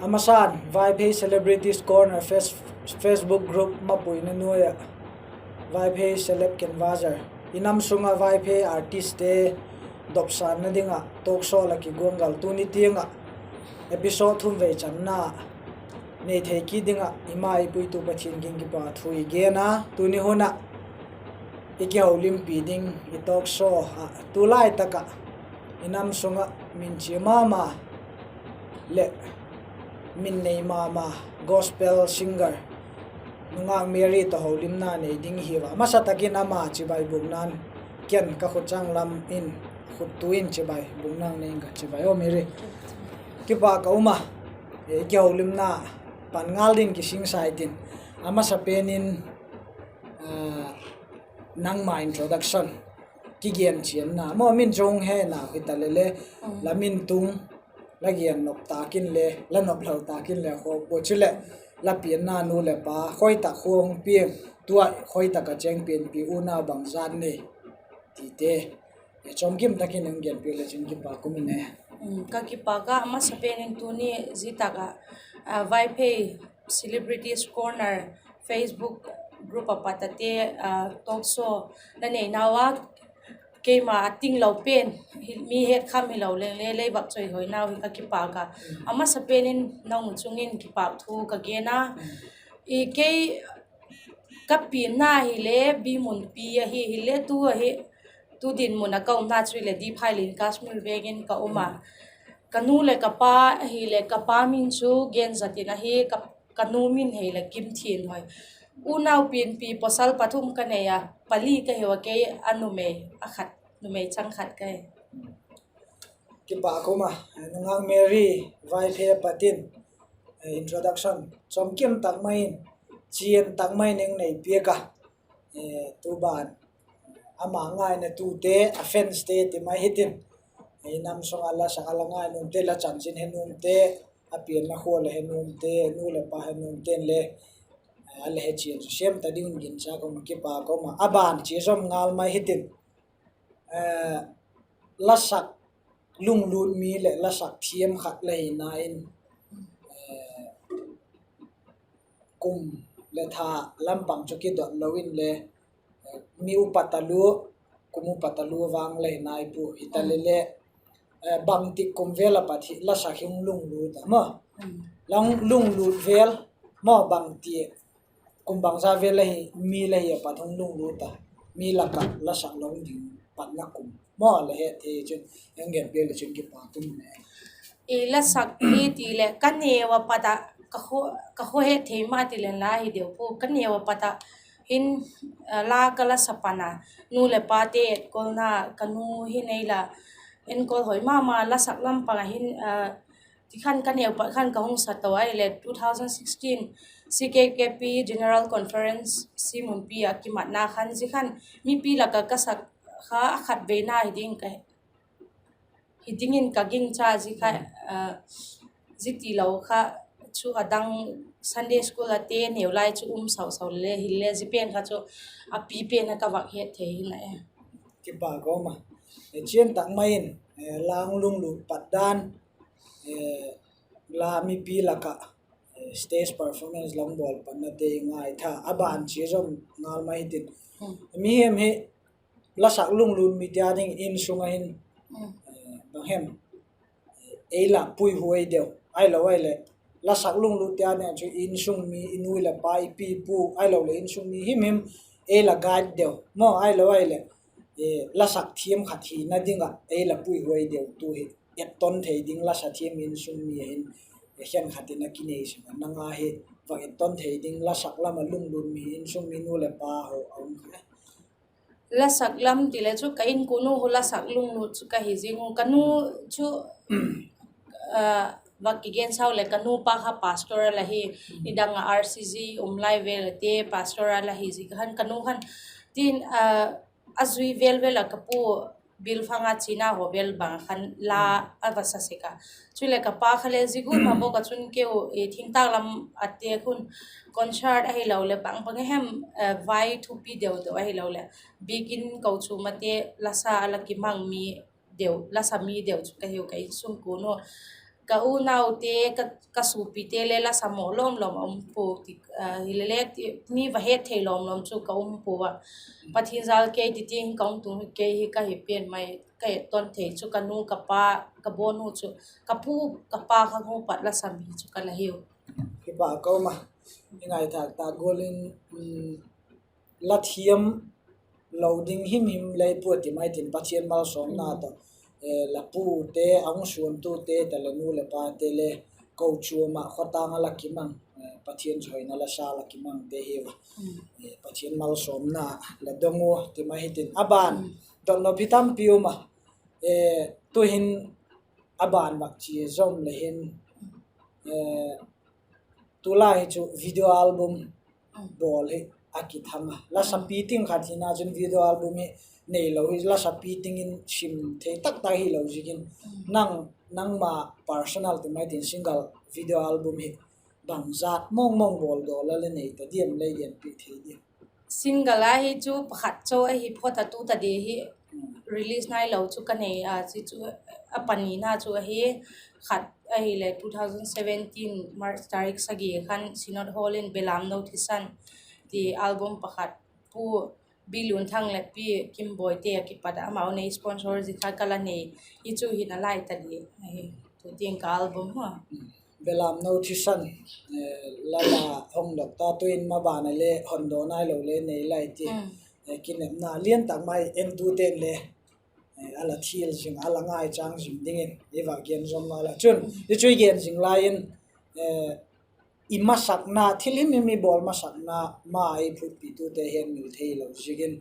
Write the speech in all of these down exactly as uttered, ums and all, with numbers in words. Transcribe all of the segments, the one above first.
A masan, Vaiphei Celebrities Corner Face-, Facebook group mapuina nuai ah, Vaiphei Celeb Canvasser, i nam sung ah Vaiphei artistte dopsânna ding ah talk show la kiguanggal tuni tiang ah episode thum vei channa nei thei kit ding ah i ma i puitu Pathian kiang kipakthu i gen a, tuni hun ah i kiholimpi ding i talk show ah tulai tak ah i nam sung ah min chia ma ma leh min nei ma ma gospel singer Nungak Mary tawh holimna nei ding hi ua, a masa tak in ama chibai bûkna'n ken ka khut chang lam in, khut tu in chibai bûkna nei ing ka, chibai aw Mary. Kipak ka um a, i kiholimna pan ngal ding kisingsa i tin. A masa pen in, nangma introduction, kigen chianna maw, min chung he nau hita leh le, la min tung, la gen nop tak in le, la nop lo tak in le khawk pua, chuleh la pianna nu leh pa, khoi tak khua hung piang, tua khoi tak ah chêng pianpi unau bangzat nei, tite chawmkim tak in hung genpiak le chin kipak um in e. Ka kipak a, a masa pen in tuni zia tak ah Vaiphei Celebrities Corner Facebook group ah pat ate talk show la neinau a, keima a tinglo pen, mi hetkham hilo leng le lei vak chawihoinau hi ka kipak a. A masa pen in nang chung in kipakthu ka gen a. I kei ka pianna hile Bimunpi ahi, hile tu ahi, tu dinmun ah ka umna chu hile Diphailin Kashmir veng in ka um a. Ka nu leh ka pa, hile ka pa min chu Genzat in ahi, ka nu min hile Kimthianhoi. Unau pianpi pawsal pathum ka nei a, pali ka hiu a, kei a numei a khat, numei chang khat ka hi. Kipak um a, Nungak Mary, Vaiphei a pat in introduction chawmkim tak mai in, chian tak mai in hung nei piak a, tu ban ama ngainatute, a fanste ti mai hitin, i nam sung ah la sak a la ngai nuamte, la chanchin he nuamte, a pianna khua la he nuamte, nu leh pa he nuamte'n le a la he chian chu siam ta ding un ginchâk um a, kipak um a. A ban chia zawm ngal mai hitin, la sak lunglut mi leh la sak thiam khat la hina in, kum leh tha lam pang chu kidot lo inle, mi upa talua, kum upa talua vang la hi nai pua, hita leh le, bangtik kum vel a pat hi la sak hi hung lunglut a maw, la hung lunglut vel maw, bangti kum bangza vel la hi, mi la hi a pat hung lunglut a, mi lak ah la sak lo ding patna kum maw, la het thei chun hung genpiak le chun kipak um e. La sak hi ti leh ka neu a pat ah, ka khaw het thei ma ti leh la hi deu pua, ka neu a pat ah hin la ka la sa pan a, nu leh pate etkolna, ka nu hin ei la enkol hoi ma ma, la sak lam pang ah hin, ti khan ka neu pat khan ka hung sa to ahileh two thousand sixteen C K K P General Conference Simunpi ah kimatna khan zia khan mipi lak ah ka sak kha a khatveina hi ding ka, hi dingin ka gingcha, zia kha, zia tilo kha chu a dang Sunday school ate neu lai chu um sau sau le hile zia pen kha chu a pi pen a ka vak het thei hi na e. Kipak um a, chian tak mai in, la hung lunglut pat dan, la mipi lak ah stage performance la hung bawl patnate ngaitha a, a ban chia zawm ngal mai hitin, mihem hi la sak lunglut mite a ding insung ah hin, bang hem, ei la puihuai deu ahilo ahileh, la sak lunglutte a ding chu insung mi, i nu leh pa, i pi pu ahiloleh insung mi himhim ei la guide deu maw, ahilo ahileh la sak thiam khat hina ding ah ei la puihuai deu tu hi, etton thei ding la sa thiam insung mi hin, khenkhat in a kinei sek a, nang a hi vak etton thei ding la sak lam ah lunglut mi insung mi nu leh pa ho a um kha. La sak lam ti leh chu ka inkuan u khu la sak lunglut chu ka hi zing u, ka nu chu, vak kigen sau leh ka nu pa kha pastor a la hi, nidang ah R C C um lai vel ate pastor a la hi ziak khan ka nu khan tin, a zui vel vel ah ka pu bilfang a china haw vel bang khan la a va sa sek a. Chuleh ka pa kha le zia gual ma bawk ah chun keu thingtâng lam ate khun concert ahiloleh bang bang hem, vai thupi deu deu ahiloleh biakin kochuam ate la sa a la kimang mi deu, la sa mi deu chu ka hiu ka insung kuan u. ka unaute, ka suapite le la sa mawh lawm lawm a um pua ti, hilele mi va het thei lawm lawm chu ka um pua a. Pathian jal kei ti tiang ka hung tung hi, kei hi ka hi pen mai, ka etton thei chu ka nu ka pa, ka bawn u chu, ka pu ka pa kha hung pat la sa mi chu ka la hiu. Kipak ka um a, i ngaithâk tak gual in, la thiam lo ding him him lei pua ti mai tin, Pathian malsawmna tawh, la pute, a hung suantute tawh le nu leh pate le kochuam ah khawtâng ah la kimang, Pathian chawihoina la sa la kimangte hi a, Pathian malsawmna la dong u ti mai hitin, a ban dotnop hi tampi um a, tu'hin a ban vak chia zawm le hin, tulai hi chu video album bawl hi a kithang a, la sapi ting khat hina chun video album hi neilo hi, la sapi ting in sim thei tak tak hilo ziakin, nang, nangma personal ti mai tin single video album hi bangzat mawngmawng bawldaw la le nei ta diam, lei genpiak thei diam? Single a hi chu pakhat chu ahi phot a, tu ta dia hi release nailo chu ka nei a, chu chu a panina chu ahi, khat ahileh two thousand seventeen March tarik sagi khan Synod Hall in Belam No Thisan ti album pakhat, Pu Bilunthang leh Pi Kimboite a kipat a amau nei sponsor zia kha ka la nei, hi chu hin a lai ta dia ahi, tu tiang ka album a. Belam No Thisan, la la hongdok ta, tu'in maban a le hondaw nailo le nei lai ti, kinepna lian tak mai entute'n le a la thial zing, a la ngaichâng zing dingin i va gen zawm ngal a. Chun i chu i gen zing lai in, i masakna, thil him him i bawl masakna ma ei phutpitute hetmil theilo ziakin,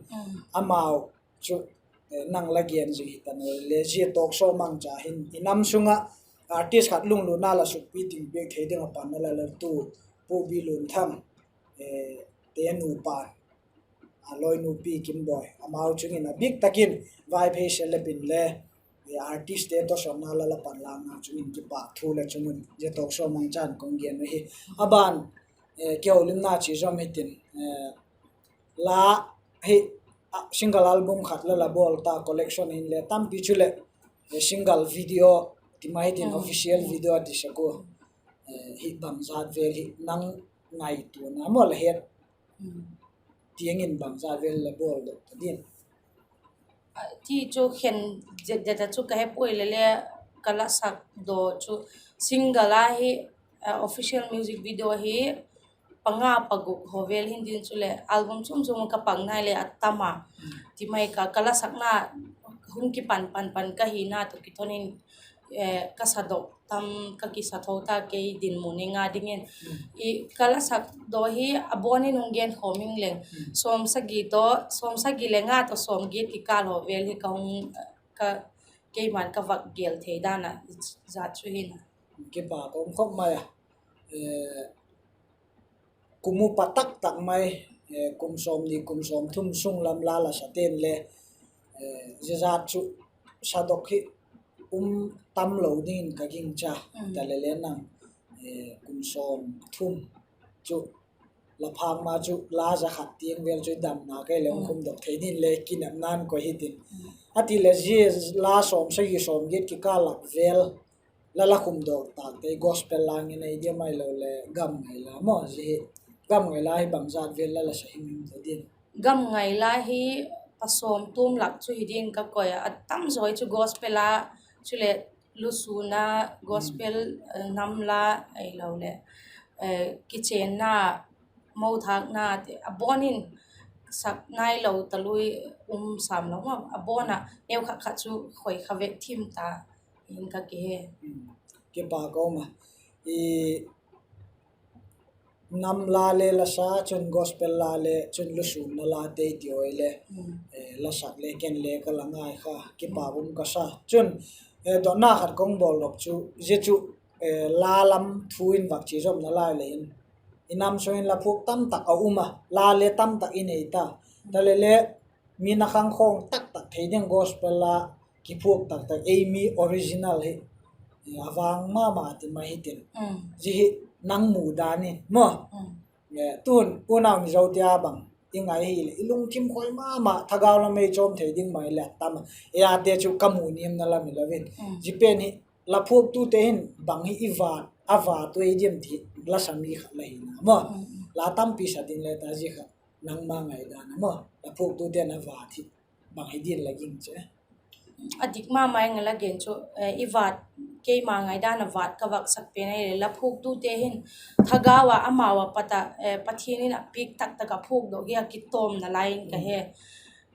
amau chu nang la gen zing hi ta nai le, zia talk show mangcha hin i nam sung ah artist khat lunglutna la sukpi ting piak thei ding a panna la la tu Pu Bilunthang te nupa, a lawinu Pi Kimboi, amau chung in a bik tak in Vaiphei celeb in le artistte tawh sawmna la la panlâkna chung in kipakthu le chung un zia talk show mangchan ka hung gen ahi. A ban kihoulimna chia zawm hitin, la hi single album khat la la bawl ta, collection hinle tampi chuleh single video ti mai hitin, official video a ti sek ua, hi bangzat vel hi nang ngaituana maw, la het tiang in bangzat vel la bawldok ta diam? Ti chu khen zet zet a chu ka he puai le le, ka la sak daw chu single a hi, official music video hi panga paguk haw vel hin din chuleh album chuam chuam ka pang nai le a tam a, ti mai ka, ka la sakna hung kipan pan pan ka hina tawh kithon in, ka sa dok tam, ka kisa tho ta kei dinmun i nga dingin. Ka la sak daw hi a bawn in hung gen khawm ing leng, sawmsagi tawh, sawmsagi le nga tawh sawmgiat kikâl haw vel hi ka hung, keima'n ka vak gel thei dan a zat chu hin a. Kipak um khawp mai a. Kum upa tak tak mai, kum sawmni kum sawmthum sung lam la la sate'n le, zia zat chu sadok hi um tam lo dingin ka gingcha. Taleh le nang, kum sawmthum chu la phâk ma chu la za khat tiang vel chu damna kei le hung khumdok thei ding le kinepna'n koi hitin. A ti le zia la sawmsagi sawmgiat kikâl lak vel la la khumdok tâkte gospel la ngen ei diam ahiloleh gam ngai la maw, zia hi gam ngai la hi bangzat vel la la sa him him ta diam? Gam ngai la hi pa sawmthum lak chu hi ding ka koi a, a tam zaw chu gospel a, chuleh lusûn a, gospel, nam la ahiloleh kichênna, mothâkna ti a bawn in sak nailo talui um sam lo maw, a bawn ah neukhat khat chu khoi kha vek thim ta in ka kihe. Kipak um a, nam la le la sa, chun gospel la le chun lusûnna late ti ai le, la sak le ken le ka la ngai kha, kipak um ka sa. Chun dotna khat ka hung bawl nop chu, zia chu la lam thu in vak chia zawm nalai le hin, i nam sung in la phuak tam tak a um a, la le tam tak i nei ta. Taleh le mi na khangkhawng tak tak thei ding gospel la kiphuak tak tak ei mi original hi a vang ma ma ti mai hitin, zia hi nang mu dan in maw, tun unau Mizote a bang i ngai hileh i lungthim khoi ma ma, thagau lam ei chawm thei ding mai le a tam a, ei ate chu ka mu niamna lam hilo in, zia pen hi la phuaktute hin bang hi i vât, a vât uh ei diam ti la sa mi khat la hi na maw. La tampi sa ding le ta zia kha nangma ngaidan a maw, la phuaktute'n a vât hi bang hi din la ging che? A dik ma ma ing a la gen chu, i vât, keima ngaidan a vât ka vak sak pen ahileh la phuaktute hin thagau ah amau a pat a Pathian in a piak tak tak a phuakdok hi a kitawmna lai in ka he.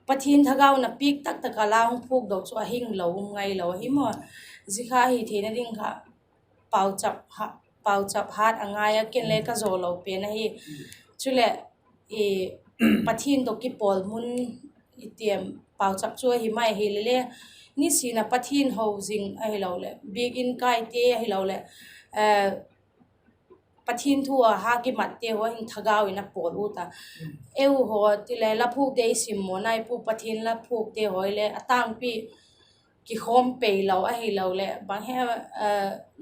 Pathian thagau in a piak tak tak a la hung phuakdok chu a hing lo um ngai lo ahi maw. Zia kha hi theina ding kha pauchap hat a ngai a, ken le ka zaw lo pen ahi. Chuleh, Pathian tawh kipawl mun i tiam pauchap chu ahi mai hile le, nisin a Pathian ho zing ahiloleh biakin kaite ahiloleh Pathian thu a ha kimatte haw hin thagau in a pawl ut a. Eu haw ti le la phuakte i sim maw nai pu, Pathian la phuakte haw hile a tângpi kikhawm pei lo ahiloleh bang he,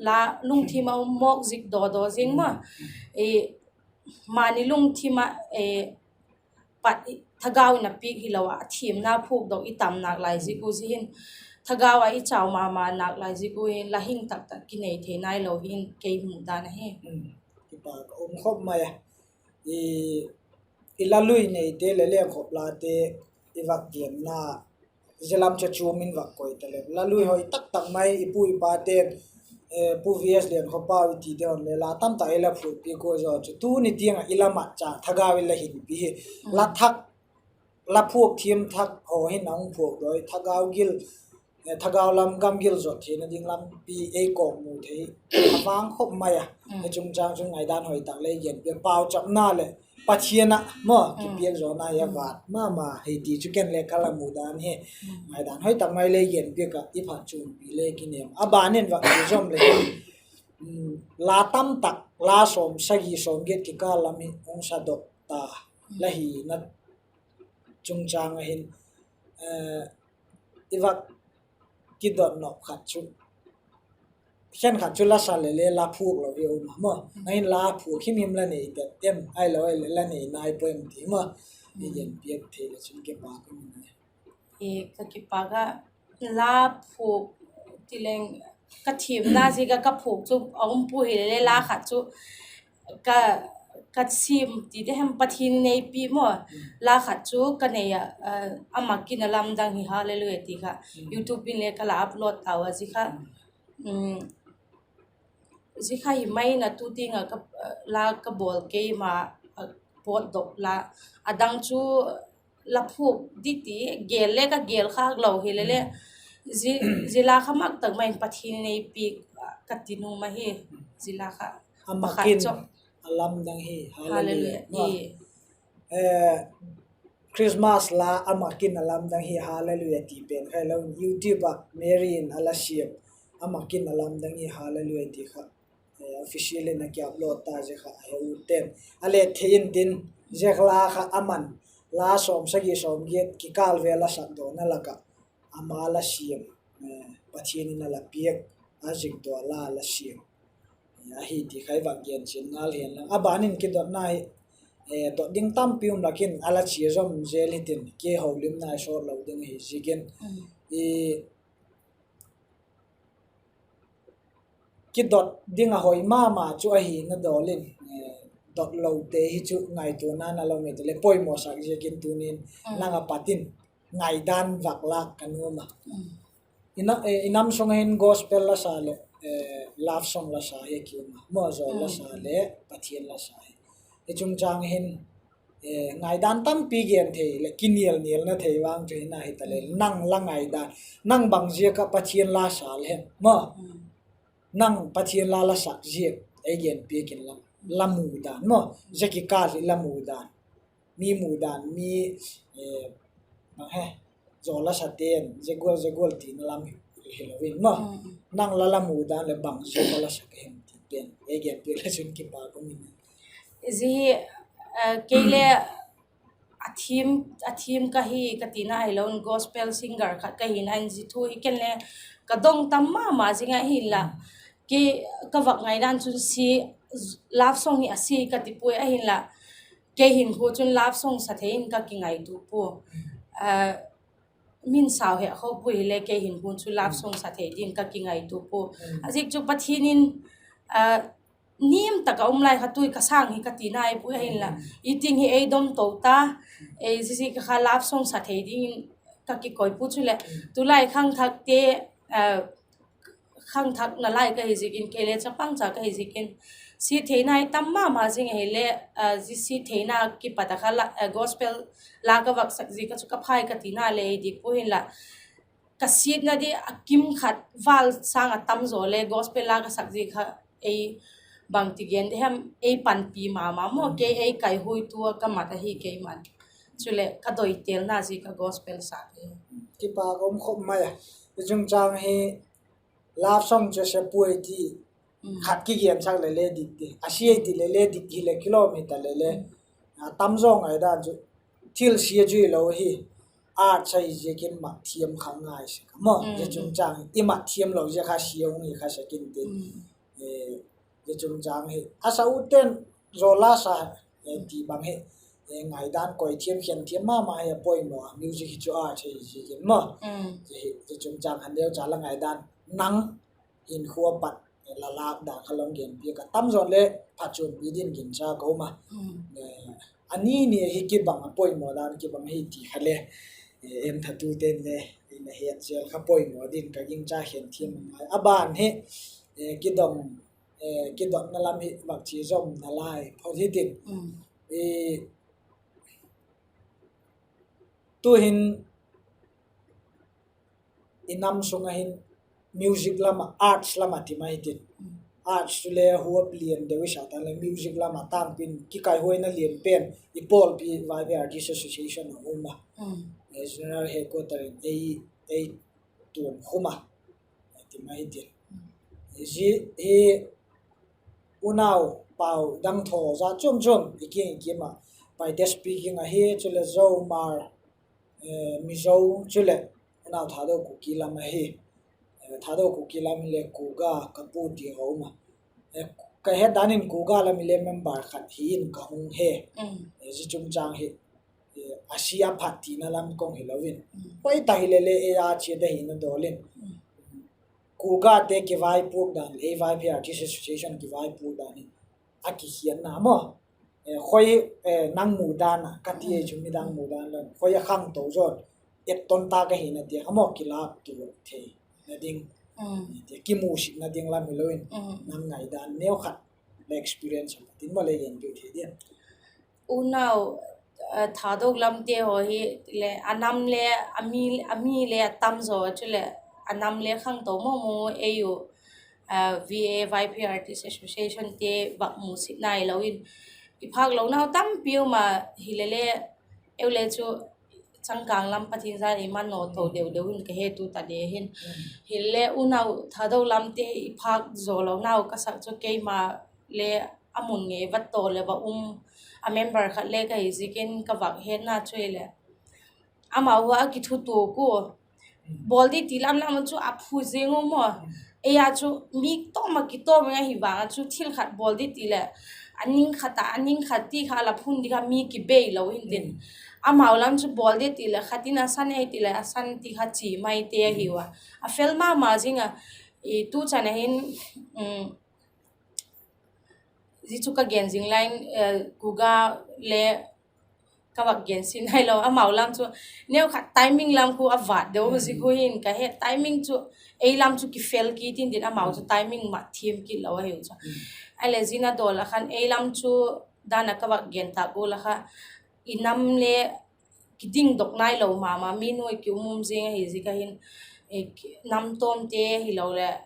la lungthim a um mawk zik daw daw zing maw. Mani lungthim ah pat thagau in a piak hilo ah a thiamna phuakdok i tam nâk lai ziak u zia hin, thagau ah i chau ma ma nâk lai ziak u hin la hing tak tak kinei thei nai lo hin kei mu dan ahi. Kipak um khop mai a. I la lui neite leh lengkhop late i vak genna zia lam chu chuam in vak koi ta leh, la lui hoi tak tak mai i pu i pate'n, Pu V S Liankhawpau i tite hon le la tam tak ei la phuakpi kua zaw chu tuni tiang ah i la mat cha thagau in la hinpi hi. La thak, la phuak thiam thak haw hin a hung phuak dawi thagau gil, thagau lam gamgil zot theina ding lampi ei kawkmu thei a vang khop mai a. Hi chungchâng chun ngaidan hoi tak lei genpiak, pauchapna leh Pathian ah maw kipiak zawna hi a vât ma ma hi ti chu ken le ka la mu dan hi. Ngaidan hoi tak mai lei genpiak ah i phatchuampi le kinem a, ban in vak ti zawm le la tam tak, la sawm sagi sawm giat kikâl lam hi hung sadok ta la hina chungchâng ah hin i vak kidot nop khat chu, khenkhat chu la sa leh le la phuak lo hi um a maw. Ahin la phuak him him la nei ta em, ahilo ahileh la nei nai pua em ti maw, i genpiak thei le chun kipak um in. Ka kipak a, la phuak ti leng ka thiamna ziak a ka phuak chu a um pua hile le la khat chu ka, ka siam ti te hem, Pathian in ei pi maw. La khat chu ka nei ah, a mak in a lamdang hi Hallelujah ti kha YouTube in le ka la upload tau a, zia kha, zia kha hi mai in a tu tiang ah la ka bawl keima, pawtdok la, a dang chu la phuak di ti gel le ka gel khâk lo hile le, zia la kha mak tak mai in Pathian in ei piak ka ti nuam ahi. Zia la kha a mak in a lamdang hi Hallelujah. Christmas la a mak in a lamdang hi Hallelujah ti pen kha hilo in YouTube ah Mary in a la siam, a mak in a lamdang hi Hallelujah ti kha official in a ki upload ta, zia kha a he ute'n a let thei intin, zia la kha aman la sawm sagi sawm giat kikâl vel a sakdawna lak ah ama la siam, Pathian in a la piak, a zikdaw la la siam ahi ti kha i vak gen chian ngal hen lang. A ban in kidotna hi, dot ding tampi um lak in a la chia zawm zel hitin, kei holimna i sawt lo ding ahi ziakin, kidot ding a hoi ma ma chu ahina dawl in, dot lote hi chu ngaituana na lo ngei ta leh poimawsak ziakin tuni'n nang a pat in ngaidan vak lâk ka nuam a. I nam sung ah hin gospel la sa leh love song la sa hi ki um a, maw, zawl la sa leh Pathian la sa hi. Hi chungchâng hin ngaidan tampi gen thei leh kinial nialna thei vang chu hina hita leh nang la ngaidan, nang bang ziak ah Pathian la sa le hem maw, nang Pathian la la sak ziak ei genpiak inla, la mu dan maw, zia kikâl hi la mu dan, mi mu dan, mi, bang he, zawl la sate'n zia gual zia gual tina lam hilo in maw, nang la la mu dan leh bang ziak a la sak hem ti pen ei genpiak le chun kipak um in. Zia hi, kei le a thiam ka hi ka tina hilo in, gospel singer khat ka hina in zia thu hi ken le ka dong tam ma ma zing ahinla, kei ka vak ngaidan chun love song hi a si ka ti puai, ahinla kei hinkhua chun love song sa thei in ka kingaitua pua. min sau he khawp ui hile kei hinkhua chu love song sa thei ding ka kingaitua pua. A ziak chu Pathian in niam tak a um lai kha tui ka sâng hi ka ti nai pua ahinla, i ting hi ei dom to ta, ei ziaziak a kha love song sa thei dingin ka kikoi pua chuleh, tulai khangthakte, khangthakna lai ka hi ziakin, kei le chapang cha ka hi ziakin, siat theina i tam ma ma zing ahile, zia siat theina kipat a kha gospel la ka vak sak ziak a chu ka phai ka tina leh ei dik pua hinla, ka siatna di a kim khat val sâng a tam zaw le gospel la ka sak ziak kha ei bangti gen di hem, ei panpi ma ma maw, kei ei kaihuaitu a ka mat ahi keiman. Chuleh ka doitelna ziak a gospel sa hi. Kipak um khop mai a. I chungchâng hi love song chu se puai ti khat kigensak leh le dik ti, a sia ti leh le dik hileh kilawm hita leh le, a tam zaw ngaidan chu thil sia zui lo hi, art sei ziakin mat thiam kha ngai sek a maw. Zia chungchâng i mat thiam lo ziak kha sia hung hi kha sek intin, zia chungchâng hi a sa u ten zaw la sa ti bang hi, ngaidan koi thiam, khen thiam ma ma hi a poimaw a, music hi chu art sei ziakin maw. Zia chungchâng kha neucha la ngaidan, nang hinkhua pat la lâk dan kha long genpiak a, tam zaw le phatchuampi din gincha ka um a. A ni ni hi kibang a poimaw dan kibang hi ti kha le, en thatuten le, i na het zel kha poimaw din ka gingcha, khen thiam a ngai. A ban hi, kidong, kidotna lam hi vak chia zom nalai phot hitin, tuhin i nam sung ah hin music lam ah, arts lam ah ti mai hitin, arts chule huap lian deu i sa tan leh music lam ah tângpi'n kikaihuaina lian pen i pawlpi Vaiphei Artist Association a um a, General Headquarter in ei, ei tuam khum a, ti mai hitin, zia hi unau pau dang thaw za chuam chuam i kiang i kiam ah, Paite speaking ahi, chuleh Zo, Hmar, Mizo, chuleh unau Thado Kuki lam ahi. Thado Kuki lam hileh Kuga ka pu ti a um a, ka het dan in Kuga lam hile member khat hi in ka hung he. Zia chungchâng hi a sia phat tina lam kong hilo in, hoi ta hile le ei a chia da hina dawl in, Kugate kivaipuak dan leh ei Vaiphei Artist Association kivaipuak dan hi a kikhiatna maw, khoi, nang mu dan a ka ti ei chu, midang mu dan lam khoi a khangto zaw, etton ta ka hina tia kha maw, kilâktu thei na ding, kimusitna ding lam hilo in, nang ngaidan neu khat, la experience a pat in maw lei genpiak thei diam? Unau Thado lamte haw hi le a nam le a mi le a tam zaw a, chuleh a nam le khangto mawng mawng ei u, VA, Vaiphei Artist Associationte vak musit nailo in, i phâklonau tampi um a, hilele, eu le chu changkâng lam Pathian zan i manawto deu deu in ka hetu ta de hin. Hile unau Thado lamte i phâk zawlonau ka sak chu keima le a mun ngei va taw leh va um a member khat le ka hi ziakin ka vak hetna chu hileh, amau ua a kithutuak ua, bawl di ti lam lam chu a phu zing u maw. Ei a chu mi tawm a kitawm ahi vang a chu thil khat bawl di ti leh, a ning khat ah, a ning khat ti kha la phun di kha mi kibei lo hintin. Amau lam chu bawl di ti leh khat in a san ei ti leh a san ti kha chi maite ahiu a, a fel ma ma zing a. Tu chan a hin, zia chu ka gen zing lai in, Kuga le ka vak gen sin nailo, amau lam chu neu khat timing lam khu a vât deu zik khu hin ka he, timing chu ei lam chu kifel kit in tin, amau chu timing mat thiam kit lo ahiu chu. Ahileh zia na dawl a khan ei lam chu dan a ka vak gen tak gual a kha, i nam le kidingdok nailo ma ma, mi nuai ki um um zing ahi ziak a hin, nam tawmte hiloleh,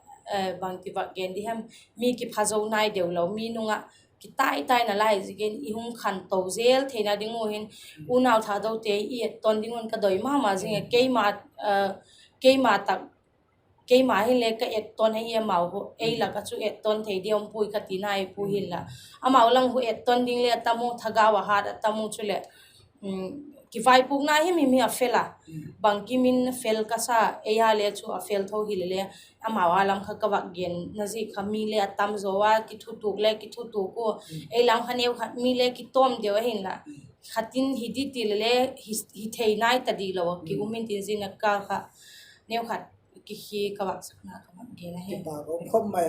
bangti vak gen di hem, mi kiphazo nai deu lo, mi nung ah kitai taina lai ziakin i hung khanto zel theina ding u hin, unau Thadote i etton ding un ka doi ma ma zing a, keima tak, keima hinle ka etton ahi, amau khu ei lak ah chu etton thei di um puai ka ti nai pua hinla, amau lam khu etton ding le a tam u, thagau a hat a tam u chuleh, kivaipuakna himhim hi a fel a, bangkim in fel ka sa, ei a le chu a fel tho hilele, amau a lam kha ka vak genna ziak kha mi le a tam zaw a, kithutuak le kithutuak u, ei lam kha neu khat mi le kitawm deu ahinla, khat in hi di ti le le, hi thei nai ta di lo a ki um intin, zia kâl kha neu khat ki khi ka vak sakna ka vak gen ahi. Kipak um khop mai.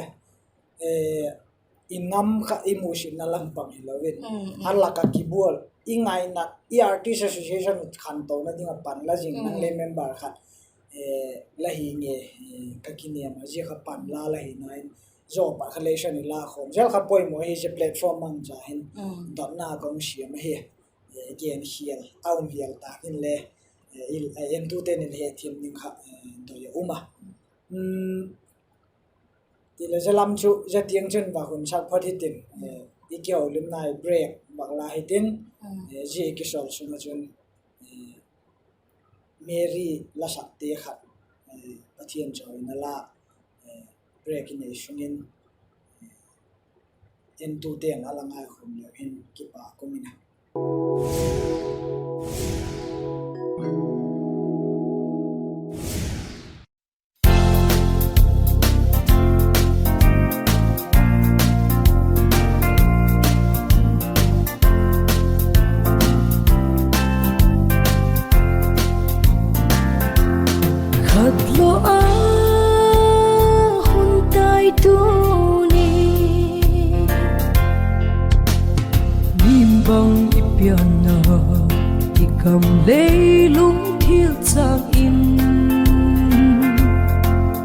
I ngam kha i musitna lam pang hilo in, a lak ah kibual, i ngaina, i Artist Association khantona ding ah panla zing nang le member khat la hi nge, ka kinem a, zia kha panla la hina in, zaw pat kha lei san i la khawm zel kha poimaw ahi, zia platform mang cha hin dotna ka hung siam ahi. Gen hial a um hial tak in le, entute'n i la hetthiam ding kha doi a um a. Ti le zia lam chu zia tiang chun vak hun sak phot hitin, i kihoulimna i break vak la hitin, zia i kisawl sung ah chun Mary lasakte khat Pathian chawihoina la, break i nei sung in, entute'n a la ngaikhawm leu hin kipak um in a. Khatlo a hun tai tuni, mi bang i pianna, i kam leilung thil chang in,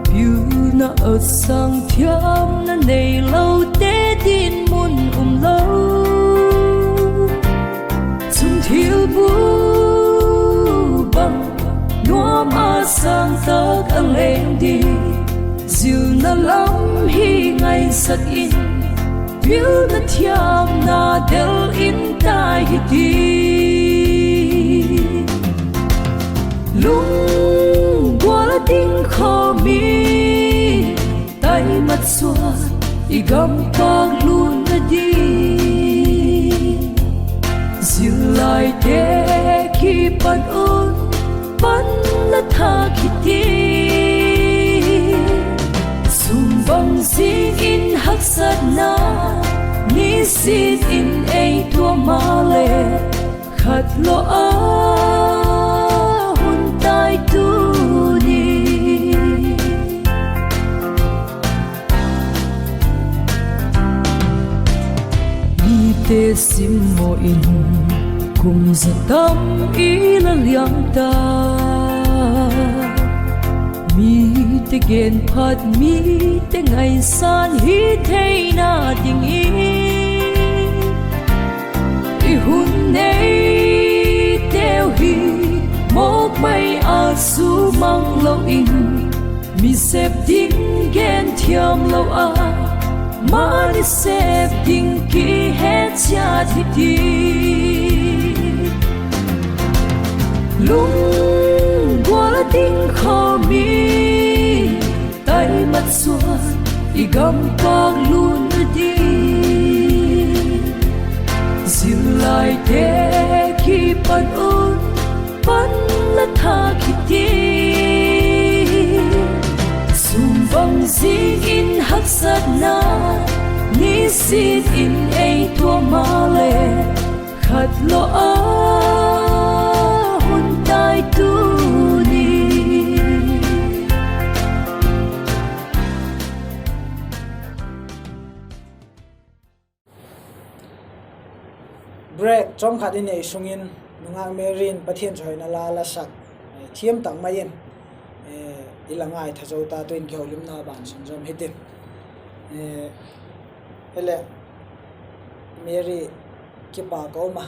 pilna a sâng thiamna neilote dinmun um lo. Chung thil bu bang nuam a sâng tak a leng di, zilna lam hi ngaisak in, pilna thiamna del in tai hi ti. Lunggual a ding khaw mi, tai mat suan i gam pâk lutna di. Zillaite kipat un, pan la thâk hi ti. Sum bang zing in haksatna, nisin in ei tuam a le, khatlo a hun tai tuni. Mite simmaw in, kum za tam i la liam ta. Mite gen phat, mite ngaisan hi theina dingin, i hun neiteu hi mawk mai a sumang lo in, mi sep ding gen thiam lo a, mani sep ding kihet chiat hi ti. Lunggual a ding khaw mi, tai mat suan i gam pâk lutna di. Zillaite kipat un, pan la thâk hi ti. Sum bang zing in haksatna, nisin in ei tuam a le, khatlo a hun tai tuni. Break chawm khat i nei sung in, nungak Mary in Pathian chawihoina la la sak thiam tak mai in, i la ngaitha zo ta, tu'n kihoulimna ban sunzawm hitin. Hileh Mary, kipak ka um a,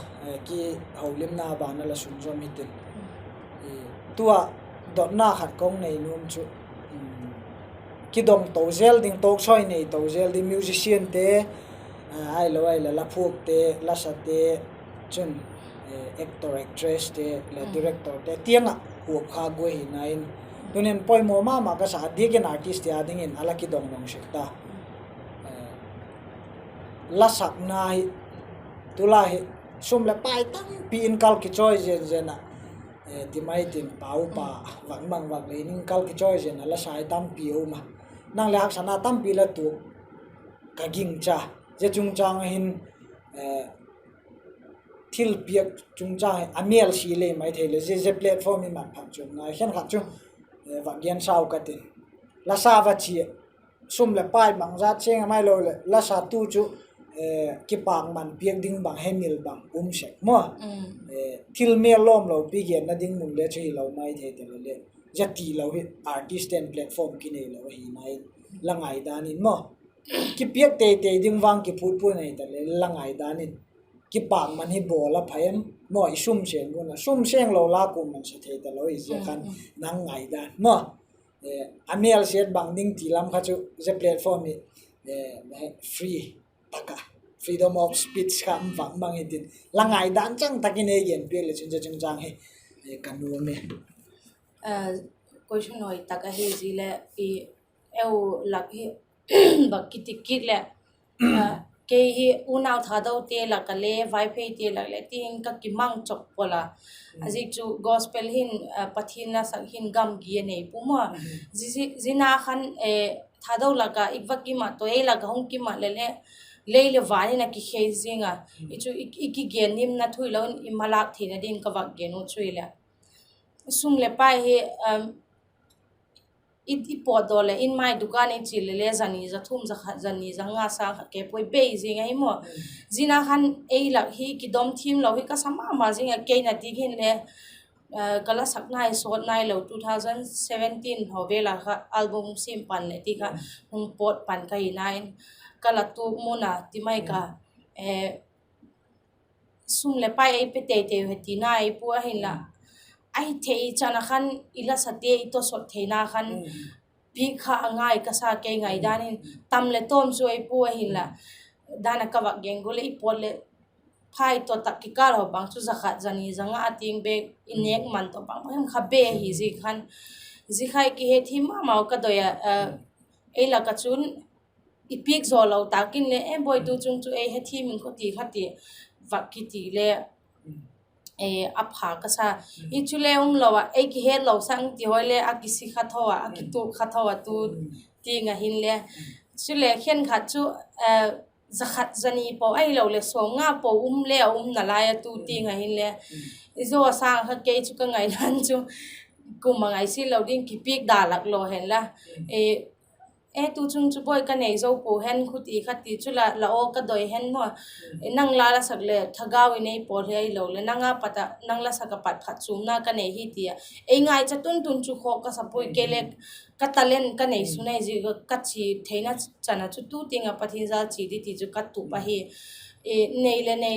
kihoulimna ban a la sunzawm hitin. Tu a dotna khat ka hung nei nuam chu, kidong to zel ding, tawksoi nei to zel ding musiciante, ahilo ahileh la phuakte, lasate, chun actor actresste leh directorte tiang ah huap kha guai hina in, tunin poimaw ma ma ka sa a, diak in artistte â dingin a la kidong dong sek ta. La sakna hi, tulai hi, sum leh pai tampi in kal kichawi zen zen ah, ti mai tin pau pa, vak mang vak lei in kal kichawi zen a, la sa hi tampi a um a. Nang leh haksatna tampi la tuak ka gingcha. Zia chungchâng ah hin, thilpiak chungchâng hi a mêlsia le mai thei leh zia platform hi mat phat chu ngai khenkhat chu va gen sau ka tin. La sa va chia, sum leh pai bangzat seng a mai lo leh la satu chu kipâkman piak ding bang hemil bang um sek maw. Thil mêl lawm lopi genna ding mun le chu hilo mai thei ta le le, zia tilo hi artist ten platform kinei lo ahi nai, la ngaidan in maw. Kipiak teitei ding vang kiphut pua nei ta le la ngaidan in, kipâkman hi bawl a pha em maw, i sum seng gual a, sum seng lo la kuama'n sa thei ta lo hi zia khan, nang ngaidan maw. A mêlsiat bang ding ti lam kha chu zia platform hi free tak a, freedom of speech kha um vang mang hi tin, la ngaidan chang tak in ei gen piak leh chun zia chungchâng hi ka nuam e. Question hoi tak ahi zi leh, i eu lak hi bak kiti kit leh, kei hi unau Thadote lak a le Vaipheite lak leh tin ka kimang chawk pawl a. A zik chu gospel hin, Pathian la sak hin gamgi a nei pua maw. Zia khan Thado lak a i va kimat tawh ei lak a hung kimat leh le, lei leh van in a kikhei zing a. I chu i kigen nimna thu hilo in i malâk theina ding ka vak gen u chu hileh, sum leh pai hi i pawtdaw leh in mai dukan i chia leh le za ni, za thum, za khat, za ni, za nga, sâng khat kei puai bei zing ahi maw. Zia khan ei lak hi kidom thiam lo hi ka sa ma ma zing a, kei na ti hin le ka la sak nai sawt nai lo two thousand seventeen haw vel a kha album siam pan leh ti kha hung pawt pan ka hi nai in, ka la tuak mun a ti mai ka, sum leh pai ei pe teitei u hi ti nai pua ahinla, ahi thei chan a khan i la sate i tawsawt theina khan piak kha a ngai ka sa, kei ngaidan in. Tam leh tawm chu ei pua ahinla, dan a ka vak gen gual leh i pawt leh phai tawh tak kikâl haw bang chu za khat, za ni, za nga a tiang bek i nêk man tawh bang bang hem kha be hi zi khan, zia kha i kihethiam ma mau ka doi a. Ei lak a chun i piak zaw lo tak in le, e bawi, tu chung chu ei hethiam ing kha ti kha ti vak kiti le a pha ka sa. Hi chule um lo ah ei kihetlo sâng ti haw le a kisi kha tho a, a kituak kha tho a tu tiang a hinle. Chule khenkhat chu za khat, za ni po ahiloleh sawmnga po um le a um nalai a tu tiang a hinle, i zaw a sâng kha kei chu ka ngaidan chu kum a ngaisi lo ding kipiak da lak lo hen la. E, tu chung chu bawi ka nei zo pua hen khuti kha ti chu la, la aw ka doi hen maw. Nang la la sak leh thagau in ei pawl hi ahiloleh nang a pat a, nang la sak a pat phatchuamna ka nei hi ti a, ei ngaicha tun tun chu khawk ka sa puai, kei le ka talent ka nei su nei zi ka chi theina chan a chu tu tiang a Pathian jal chi di ti chu ka tup ahi. Nei le nei,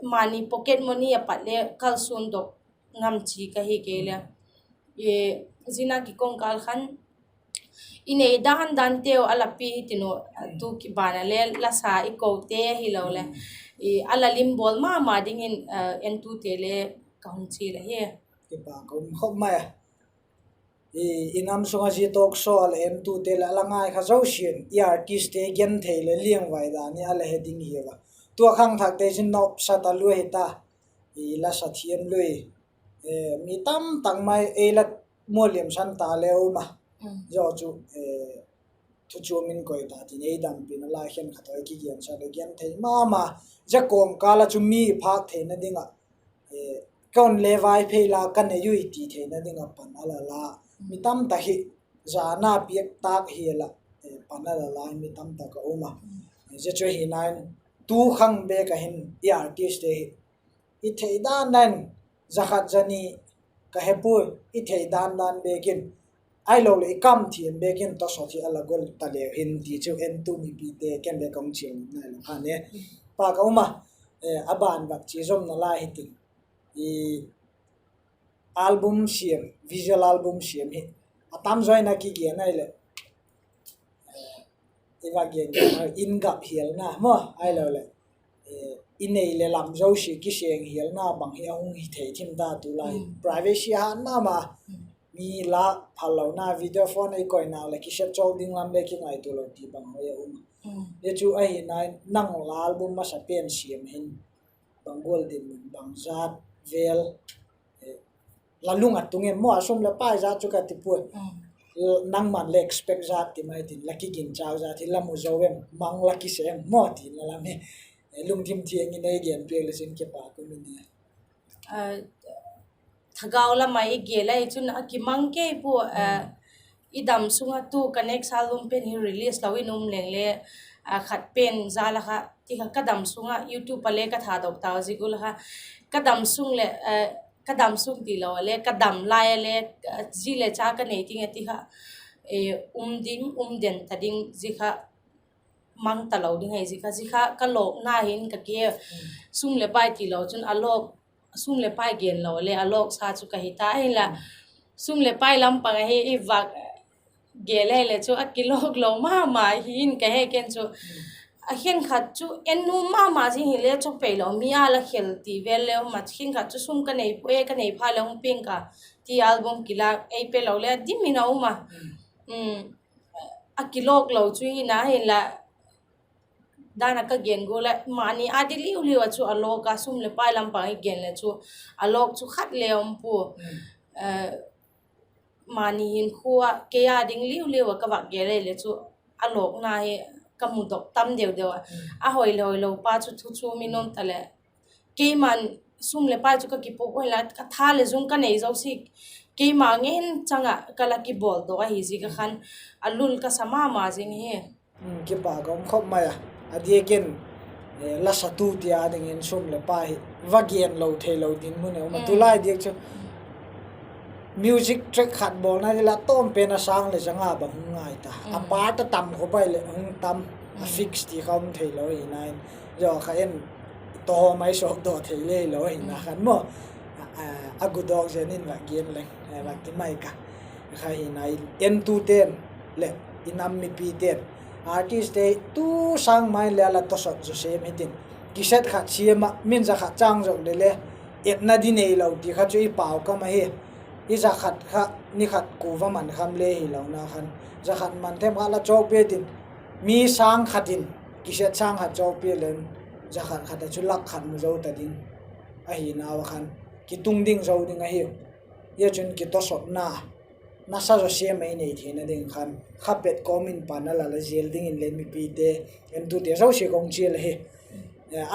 mani pocket money a pat le kalsuan dok ngam chi ka hi kei le. Zia kikawngkâl khan i nei dan danteu a la pi hi tin u, tu kiban a le la sa i kote ahiloleh a la lim bawl ma ma dingin entute le ka hung chial ahi. Kipak um khop mai a. I nam sung a zia talk show a la entute leh a la ngai kha zosia'n i artistte genthei leh liangvai dan hi a la he ding hi a. Tua khangthakte zin nopsa talua hi ta, la sa thiam lui, mi tam tak mai ei la mualliamsan ta le um a, zia chu thuchuam in koi ta tin ei dampina lai khenkhat a kigensak leh genthei ma ma, zia kawmkâl a chu mi phâk theina ding ah, ka un le Vaiphei la ka nei ui ti theina ding ah pan a la la, mi tam tak hi zana piak tâk hial ah pan a la la mi tam tak a um a. Zia chu hi nai in, tu khang bek a hin i artistte hi i thei dan dan, za khat za ni ka he puai, i thei dan dan bek in, ahiloleh i kam thiam bek in tawsawt hi a la gol ta leu hin ti chu entu mipite ken le ka hung chial nai lo kha ne. Pa ka um a, a ban vak chia zomna lai hi tin, album siam, visual album siam hi a tam zaw in a kigen ahileh, i va gen in gap hialna maw, ahiloleh i nei leh lam zosia kiseng hialna bang hi a hung hi thei thim ta tu lai. Privacy a hat ma ma, mi lâk phal lona, video phone ei koina leh kiset chawk ding lam le kingaitua lo ti bang hoi a um a. Zia chu ahi nai in, nang la album masa pen siam hin bang gual dinmun, bang zat vel la lung a tung em maw, a sum leh pai zat chu ka ti puai. Nangma'n le expect zat ti mai tin, la kiginchâk zat hi la mu zo em, mang la kise em maw tina lam hi. lungthim thiang in ei gen piak le chin kipak um in e. Thagau lam ah i gen lai chun a kimang kei pua. I dam sung ah tu ka next album pen hi release lo in um leng le, khat pen za la kha ti kha ka dam sung ah YouTube a le ka thadok tau zik u la kha, ka dam sung leh ka dam sung tilo a le ka dam lai a le zi le cha ka nei ding a ti kha um ding, um den ta ding zi kha mang talo ding ahi. Zi kha, zi kha ka lawkna hin ka ke, sum leh pai tilo chun a lawk, sum leh pai gen lo le a lawksa chu ka hi ta ahi la. Sum leh pai lam pang ahi i vak gen le le chu a kilawk lo ma ma hi in ka he ken chu. A khenkhat chu en nuam ma ma zing hile chu pei lo mi a la khel ti vel le um a, khenkhat chu sum ka nei pua e, ka nei pha le hung piang ka ti album kilâk ei pe lo le a dim in a um a. A kilawk lo chu hi na hin la, dan a ka gen gual leh mani a di liu liu ah chu a lawk a, sum leh pai lam pang i gen le chu a lawk chu khat le um pua. Mani hinkhua ah kei a ding liu liu ah ka vak gen le le chu a lawkna hi ka mudok tam deu deu a. A hoi le hoi lo pa chu thu chu mi nuam ta leh keima'n sum leh pai chu ka kipuak ua la, ka tha leh zung ka nei zosia keima ngen chang ah ka la kibawldok ahi zik a khan a lul ka sa ma ma zing hi. Kipak um khop mai a. A diak in la satute a dingin sum leh pai hi va gen lo theilo dinmun a um a, tulai diak chu music track khat bawlna ding la tawm pen a sâng leh zanga bang hung ngai ta, a part a tam khawp ai leh hung tam, a fix ti kha um theilo hina in, zaw kha en tawm ai sawkdaw thei le lo hina khan maw, a gudawk zen in va gen leng va ti mai ka. Kha hina in entute'n leh i nam mipite'n artistte tu sâng mai le a la tawsot zaw sêm hitin, cassette khat siam ah min za khat châng zok le le etna di neilo ti kha chu i pau kam ahi. I za khat kha ni khat kuva man kham le hilona khan, za khat man them kha la chawkpia tin, mi sâng khat in cassette sâng khat chawkpia leng, za khat khat a chu lak khat mu zo ta ding ahinau a khan kitung ding zo ding ahiu. Zia chun kitawsotna nasa zaw sêm mai nei theina ding khan kha pet kawm in pan a la la zel dingin le mipite, entute zosia kong chial ahi.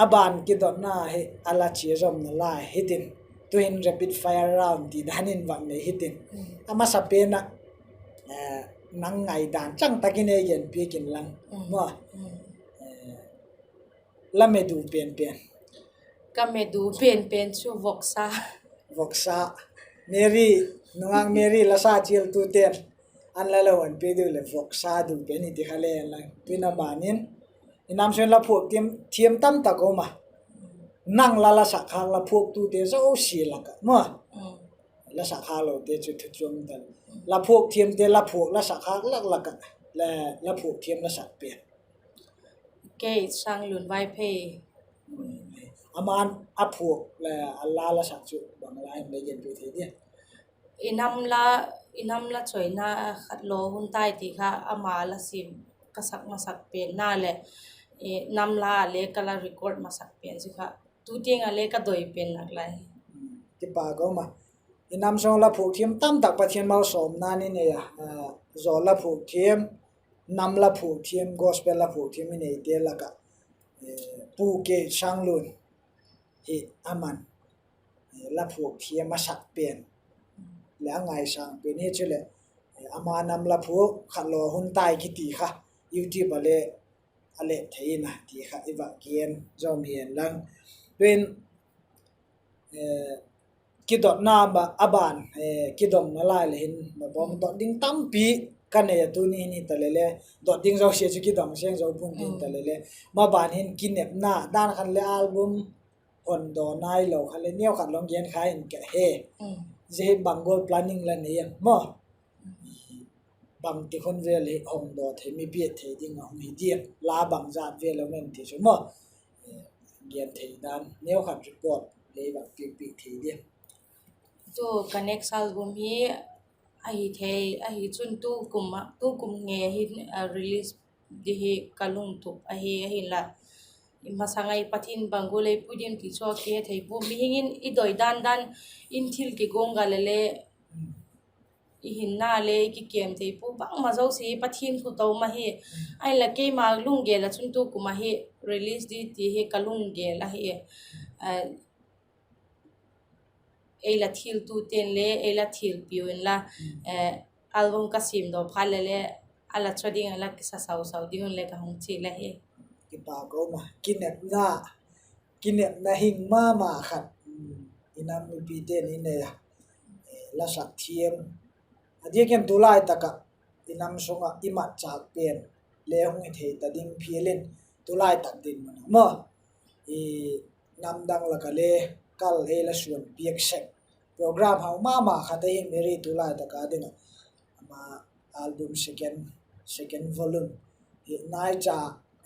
A ban kidotna hi a la chia zawmna lai hitin, tuhin rapid fire round ti dan in vak nei hitin, a masa pen ah nang ngaidan chang tak in ei gen piak inlang maw. La medu pen pen. Ka medu pen pen chu voksa. Voksa. Mary, nungak Mary la sa chialtute'n an la lo an pe diu leh voksa du pen hi ti kha le inlang, tuin a ban in i nam sung la phuak thiam, thiam tam tak um a. Nang la la sak khâk la phuaktute zosia lak ah maw, la sak khâk lote chu thu chuam ta, la phuak thiamte la phuak la sak khâk lak lak ah, la phuak thiam la sak pen. Kei Sanglun Vaiphei. Ama'n a phuak le a la la sak chu bang la hem le gen pi thei dia? I nam la, i nam la choina khat law hun tai ti kha ama la sim ka sak masak penna leh, nam la le ka la record masak pen chu kha tu tiang a le ka doi pen nak lai. Kipak um a. I nam sung la phuak thiam tam tak Pathian malsawmna ni nei a, zawl la phuak thiam, nam la phuak thiam, gospel la phuak thiam i neite lak ah Pu Kei Sanglun hi ama'n la phuak thiam a sak pen leh a ngaisâng pen hi chuleh, ama nam la phuak khat law hun tai kiti kha YouTube a le a let thei in a ti kha i va gen zawm hi'n lang. Tuin kidotna a ban, kidotna lai le hin ma bawm dot ding tampi ka nei a, tuni hin hita le le dot ding zosia chu kidong seng zo pun tin ta le le, ma ban hin kinepna dan khan le album hon daw nailo kha le neu khat long gen kha in ka he. Zia hi bang gual planning la nei em maw? Bangti hun vel hi hon daw thei, mi biak thei ding a hung hi diam, la bangzat vel a um em ti chu maw, gen thei dan neu khat report lei vak piak piak thei diam? Tu ka next album hi ahi thei ahi chun tu kum, tu kum ngei hin release di hi ka lungtup ahi, ahinla masang a i Pathian bang gual ei pui diam ti chu a kihethei pua, mihing in i doi dan dan in thil kiguang ga le le i hinna le i kikêm thei pua bangma zosia hi Pathian khut a um ahi. Ahinla keima lunggel ah chun tu kum ahi release di ti hi ka lunggel ahi. Ei la thiltute'n le ei la thilpiu inla, album ka siamdaw phat leh le a la chaw ding a la kisa sau sau ding un le ka hung chial ahi. Kipak ka um a, kinepna, kinepna hing ma ma khat i nam mipite'n i nei a, la sak thiam. A diak in tulai tak ah i nam sung ah i matchâk pen le hung hi thei ta ding phial in, tulai tak dinmun a maw, i nam dang lak ah le kal ei la suan piak sek program hau ma ma khat ahi Mary tulai tak a ding ah. Ama album second, second volume hi naicha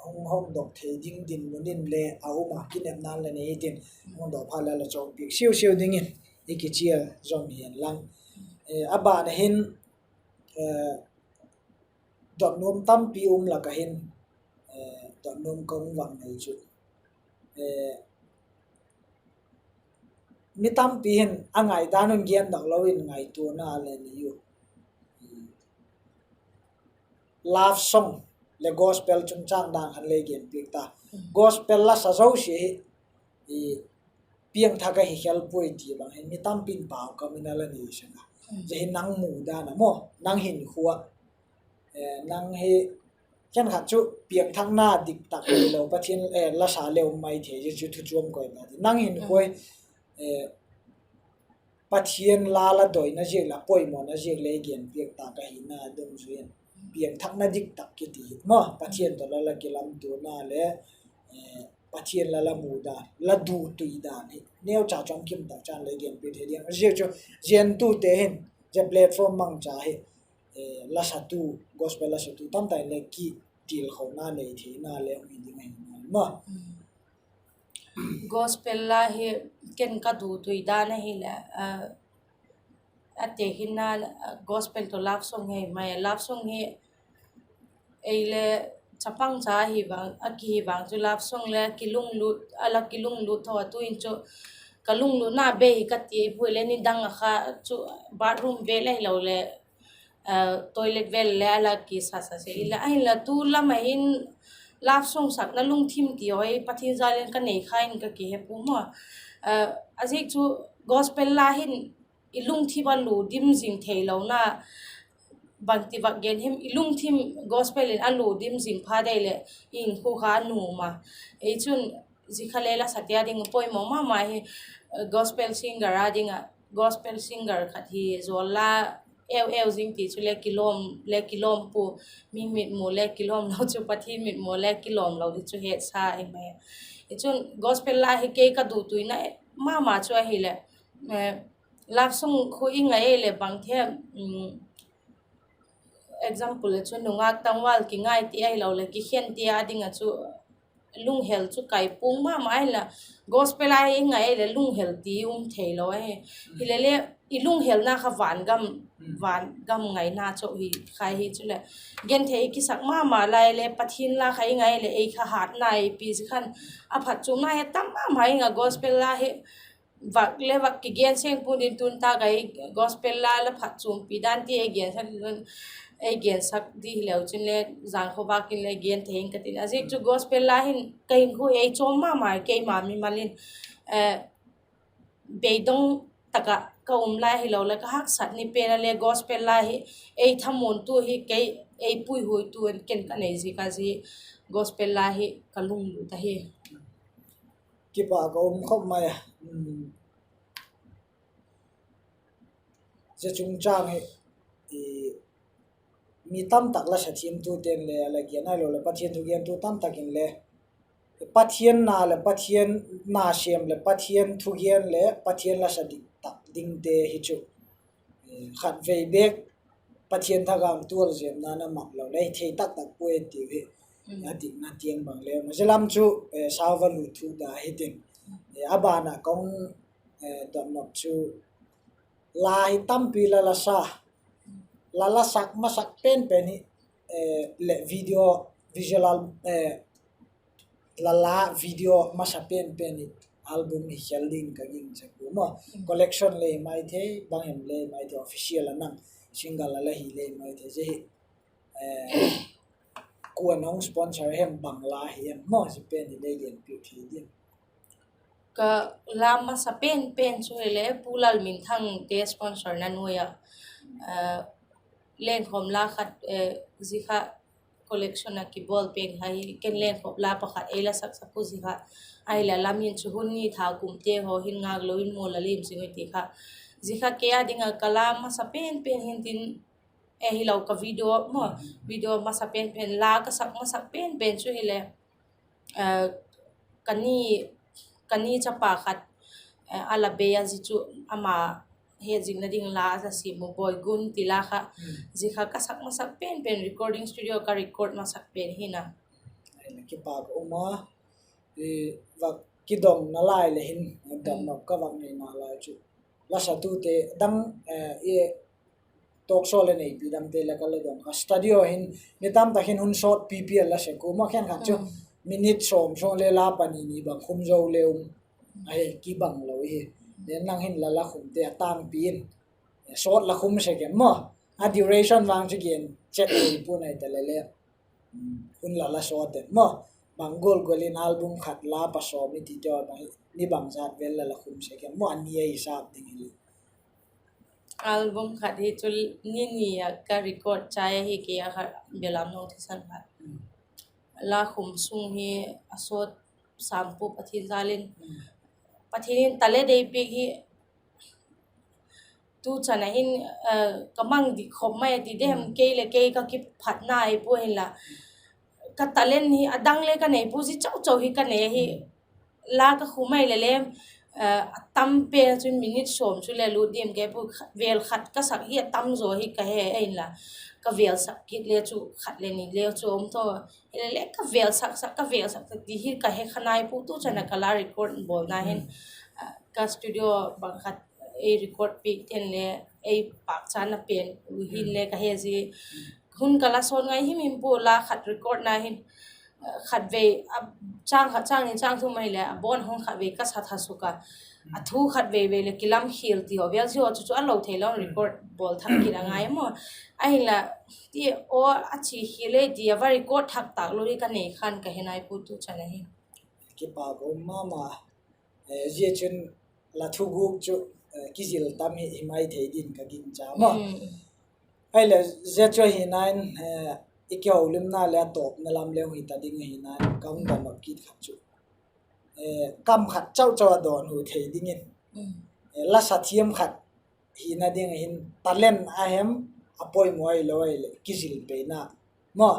hung hawmdok thei ding dinmun in le a um a, kinepna la nei hitin, hawmdok phat le la chawm piak siau siau dingin i kichial zom hi'n lang. A ban ah hin, dotnuam tampi um lak ah hin, dotnuam ka hung vak nei chu, mi tampi hin a ngaidan un gendok lo in ngaituana le nei u. Love song leh gospel chungchâng dan khan lei genpiak ta. Gospel la sa zosia hi piangthak ahi khel puai ti bang hin mi tampi'n pau kam in a la nei sek a. Zia hi nang mu dan a maw, nang hinkhua, nang hi khenkhat chu piangthakna diktak hilo Pathian la sa le um mai thei, zia chu thu chuam koi ta ti. Nang hinkhua hi Pathian la la doina ziak leh poimawna ziak lei genpiak ta ka hina dungzui in, piangthakna diktak kiti hi maw, Pathian tawh la la kilamtuana le Pathian la la mu dan, la dutui dan hi neucha chawmkim tak chan lei genpiak thei ding. Zia chu zia entute hin, zia platform mangcha hi la satu, gospel la satu tamtak in le kitilkhouna nei theina le hung hi ding ahi maw. Gospel la hi ken ka dutui dan ahileh, a te hinna, gospel tawh love song hi mai a, love song hi ei le chapang cha ahi vang, a kihi vang chu love song le kilunglut, a la kilunglut tho a, tuin chu ka lunglutna bei hi ka ti pui le nidang a kha chu bathroom vêl ahilo le toilet vêl le a la kisa sa se ila, ahinla tu lam ah hin love song sakna lungthim ti haw hi Pathian jal in ka nei kha in ka kihe pua maw. A ziak chu gospel la hin i lungthim a lu dim zing theilona, bangti vak gen hem, i lungthim gospel in a lu dim zing phat ei leh i hinkhua kha a nuam a. Ei chun zia kha le la sate a ding poimaw ma ma hi, gospel singer a ding ah, gospel singer khat hi zawl la eu eu zing ti chu le kilawm le kilawm pua, mi mitmu le kilawm lo chu Pathian mitmu le kilawm lo ti chu hetsa hi mai. Ei chun gospel la hi kei ka dutuina ma ma chu ahileh, love song khu i ngai ei leh bang the, example le chu nungak tangval kingai ti ahilo leh kikhen ti a ding ah chu lunghel chu kai puang ma ma ahi la, gospel a i ngai ei leh lunghel ti um theilo ahi. Hilele i lunghelna kha van gam, van gam ngaina chu hi khai hi chuleh, genthei kisak ma ma lai le Pathian la kha i ngai leh ei kha hatna ei pi zi khan, a phatchuamna hi tam ma ma ing a, gospel la hi vak le vak kigen seng pun din tun tak a gospel la la phatchuampi dan ti ei gen, ei gensak di hileu chun le zan khaw vak in le gen thei ing ka tin. A ziak chu gospel la hin ka hinkhua ei chawm ma ma, keima mimal in beidong tak ah ka um lai hilo leh ka haksat ni pen a le gospel la hi ei thamuantu hi kei, ei puihuaitu in ken ka nei ziak a zia gospel la hi ka lunglut ahi. Kipak ka um khop mai a. Zia chungchâng hi mi tamtak la sa thiamtute'n le a la gen ahilo leh Pathian thugentu tamtak in le Pathian na leh Pathian na sêm leh Pathian thugen leh Pathian la sa dik tak dingte hi chu khatvei bêk Pathian thagau tual zêmna na mat lo leh thei tak tak puai tiu hi. A dikna tiang bang le ma zia lam chu sau va lut thu da hitin, a ban ah ka hung dotnop chu la hi tampi la la sa, la la sak masak pen pen hi leh video, visual, la la video masa pen pen hi album hi khel ding ka gingcha pua maw. Collection le mai thei, bang hem le mai thei, official a nang single a la hi le mai thei zia hi, kua'n hung sponsor hem, bang la hi em maw, zia pen hi le gen piak thei diam? Ka la masa pen pen chu hile Pu Lalminthangte sponsorna nuai ah, lenkhawm la khat, zia kha collection ah kibawl pen kha hi, ken lenkhawm la pakhat ei la saksak u zia kha, ahileh la min chu Hun Ni Tha Kumte haw hin ngâk lo in maw la lim zing ui ti kha, zia kha kei â ding ah ka la masa pen pen hintin, hilo ka video maw, video masa pen pen, la ka sak masak pen pen chu hile, ka ni, ka ni chapa khat a la bei a, zia chu ama hetzingna ding la a la siam u, Boigun ti la kha, zia kha ka sak masak pen pen, recording studio ka record masak pen hina. Kipâk um a, va kidonna lai leh hin, damna ka va neina lai chu, lasatute dang, talk show leh neipi dangte leh ka la dong kha, studio hin mi tamtak hin hun sawt pipi a la sek u maw, khenkhat chu minute sawm sung le la pani ni bang khum zo le um, ahi kibang lo hi. Nang hin la la khumte a tângpi in sawt la khum sek em maw? A duration vang chu gen chet ei pua'n, ahita leh le hun la la sawt em maw? Bang gual gual in album khat la pa sawm i ti teu, bang ni bangzat vel la la khum sek em maw, a ni a hisap ding hile? Album khat hi chu ni ni ah ka record chai ahi, kei a kha belam nung thisan kha. La khum sung hi a sawt sam pua, Pathian jal in, Pathian in talent ei piak hi tu chan a hin ka mang dik khop mai a ti de hem, kei leh kei ka kiphatna ahi pua hinla, ka talent hi a dang le ka nei pua, zia chau chau hi ka nei ahi. La ka khum mai leh le, a tam pen chun minute sawm chu le lut diam kei pua, vêl khat ka sak hi a tam zaw hi ka he ahinla, ka vêl sak kit le chu khat le ni le chu um tho, hile le ka vêl sak sak, ka vêl sak sak ti hi ka he kha nai pua. Tu chan a ka la record bawlna hin, ka studio bang khat ei record piak ten le ei pâkchatna pen u hin le ka he zi. Hun ka la sawt ngai him him pua, la khat recordna hin, khatvei, châng khat, châng ni, châng thum ahileh a bawn hung khatvei ka sa tha suk a, a thu khatvei vei leh kilam khial ti haw vel zi haw chu chu a lo theilo, record bawl thak kit a ngai maw. Ahinla, ti aw, a chi khial e ti a va record thak tâk lo hi ka nei khan ka he nai pua tu chan ahi. Kipâk um ma ma. Zia chun la thuguk chu kizil tam hi hi mai thei din ka gingcha maw. Ahileh zia chu ahina in, i kihoulimna leh a tawpna lam le hung hita ding ahina in ka hung dawnhu kit khat chu, kam khat chau chau a dawnhu thei dingin, la sa thiam khat hina ding ahin, talent a hem, a poimaw ahilo ahileh kizil peina maw,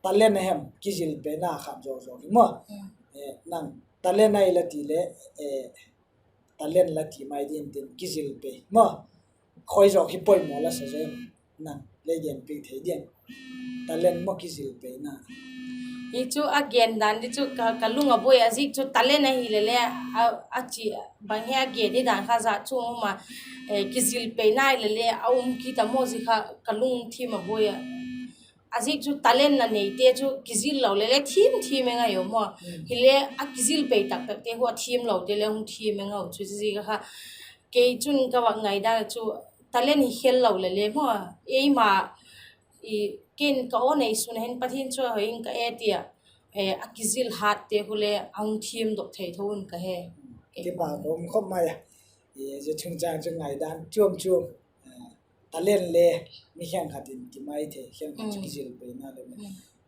talent a hem kizil peina khat zaw zaw hi maw. Nang talent ahi la ti leh, talent la ti mai din tin, kizil pei maw, khoi zawk hi poimaw la sa zem, nang le gen piak thei diam? Talent maw kizil peina? Hi chu a gen dan di chu ka lung a buai a, zik chu talent ahile le, a chi bang hi a gen di dan kha zat chu um a, kizil peina ahile le a um kit a maw, zik kha ka lungthim a buai a. A zik chu talent a neite chu kizil lo le le thiam thiam e ngai u maw. Hile a kizil pei tak takte khu a thiam lote le hung thiam e ngau chu zik kha. Kei chun ka vak ngaidan chu talent hi khel lo le le maw, eima, ken ka aw nei sun a hin Pathian chu a hoi in ka e ti a, a kizil hatte khu le a hung thiamdok thei tho un ka he. Kipâk um khop mai a. Zia chungchâng chu ngaidan chuam chuam, talent le mi khenkhat in ti mai thei, khenkhat chu kizil peina le,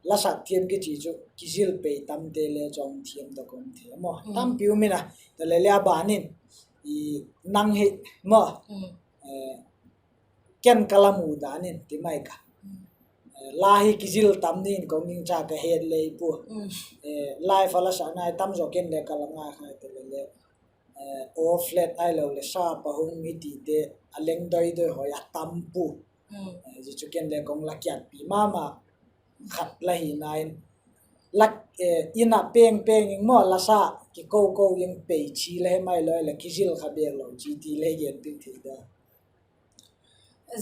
la sak thiam kichi chu kizil pei tamte le chu a hung thiamdok um thei maw, tampi um in a. Tale le a ban in, nang hi maw, ken ka la mu dan in ti mai ka, la hi kizil tam dingin ka hung gingcha ka het lei pua. Live a la sakna hi tam zaw ken le ka la ngai khai, tale le, aw flat ahilo leh sharp a hung i tite, a leng doi doi hoi a tam pua. Zia chu ken le ka hung la kiatpi ma ma khat la hina in, in a peng peng in maw, la sa kiko ko in pei chi la he mai lo leh kizil kha bêk lo chi ti le gen piak thei da.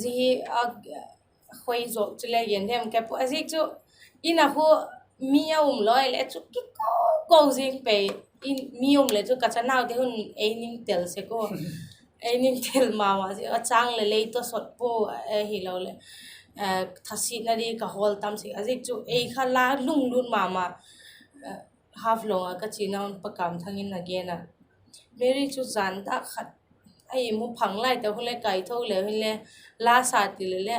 Zia hi a khoi zawk chu le gen hem ka pu a, zik chu in a khu mi a um lo leh chu kiko ko zing pei, mi um leh chu ka chanaute hun ei ning tel sek u. Ei nin tel ma ma, a châng leh lei tawh sawt pua, ahiloleh thasitna di ka hawl tam sek a, ziak chu ei kha la lunglut ma ma, Haflong ah ka chiana hun Pa Kamthang in a gen a, Mary chu jan dâk khat a i mu phang lai ta hun le kaitho leu hinle, la sa ti le le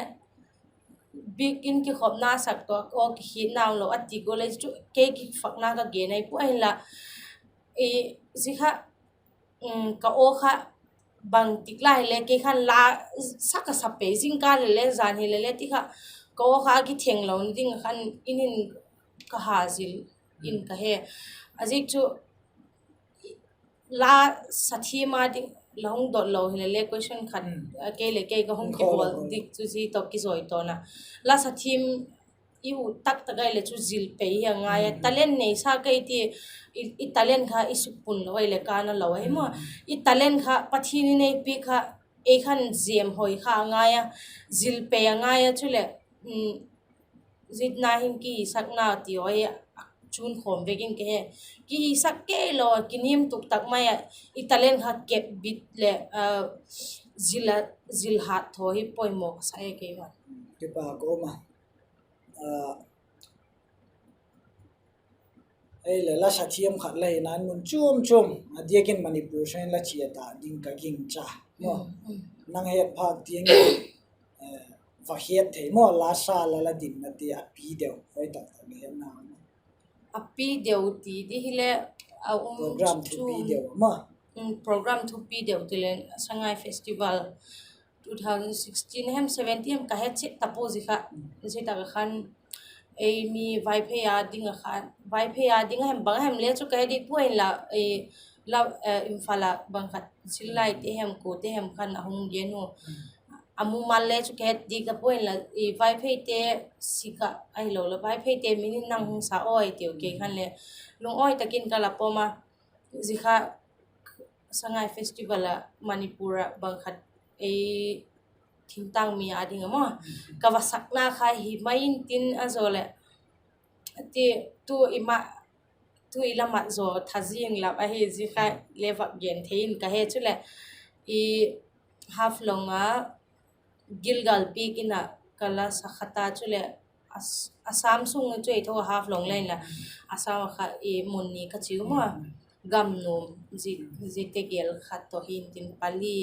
biakin kikhopna sak tawh aw kikhiatna um lo a ti gual le chu kei kifakna ka gen ahi pua hinla, zia kha ka aw kha bangtik lai hile kei khan la sa ka sa pei, zingkal hile le jan hile le ti kha ka aw kha a kitheng lo ding ah khan in in ka ha zil in ka he. A ziak chu la sa thiam a ding la hung dot lo hile le question khat, kei leh kei ka hung kibawl dik chu zia tawh kizawitawna. La sa thiam i ut tak tak ai leh chu zil pei hi a ngai a, talent neisa kei ti, i talent kha i sukpun lo ai leh kâna lo ahi maw. I talent kha Pathian in ei piak kha, ei khan zem hoi kha a ngai a, zil pei a ngai a, chuleh zitna hin kihisakna ti aw hi a chun khawm vek in ka he. Kihisak kei lo a, kiniam tuk tak mai ah i talent kha kep bit leh zil hat thaw hi poimaw ka sa e kei. Kipak um a. Ei le la sa thiam khat la hina in mun chuam chuam a diak in Manipur sung in la chia ta ding ka gingcha maw. Nang het phâk tiang in va het thei maw, la sa la la dinna ti a pi deu hoi tak tak la hetna a pi deu ti di hile, a um program thupi deu ma, program thupi deu ti le Sangai Festival two thousand sixteen hem seventeen hem ka het chet ta pua zia kha. Zia tak ah khan ei mi Vaiphei a ding a khan, Vaiphei a ding a hem bang a hem le chu ka he dik pua inla, la Imphal ah bang khat zil lai te hem, kuate hem khan a hung gen u. A mumal le chu ka het dik a pua inla, Vaipheite sik ah ahiloleh Vaipheite min in nang hung sa aw i tiu kei khan le lungawi tak in ka la pom a. Zia kha Sangai Festival ah Manipur ah bang khat ei thingtâng mi a ding a maw, ka va sakna kha hi mai intin a zaw leh, ti, tu i mat zaw tha zing lam ahi, zia kha le vak gen thei in ka he chuleh, i Haflong a Gilgal Peak in ah ka la sa kha ta chuleh, Assam sung chu ei tho a Haflong le inla, Assam a kha i mun ni ka chi u maw, Gamnuam, ziate gel khat tawh hintin pali,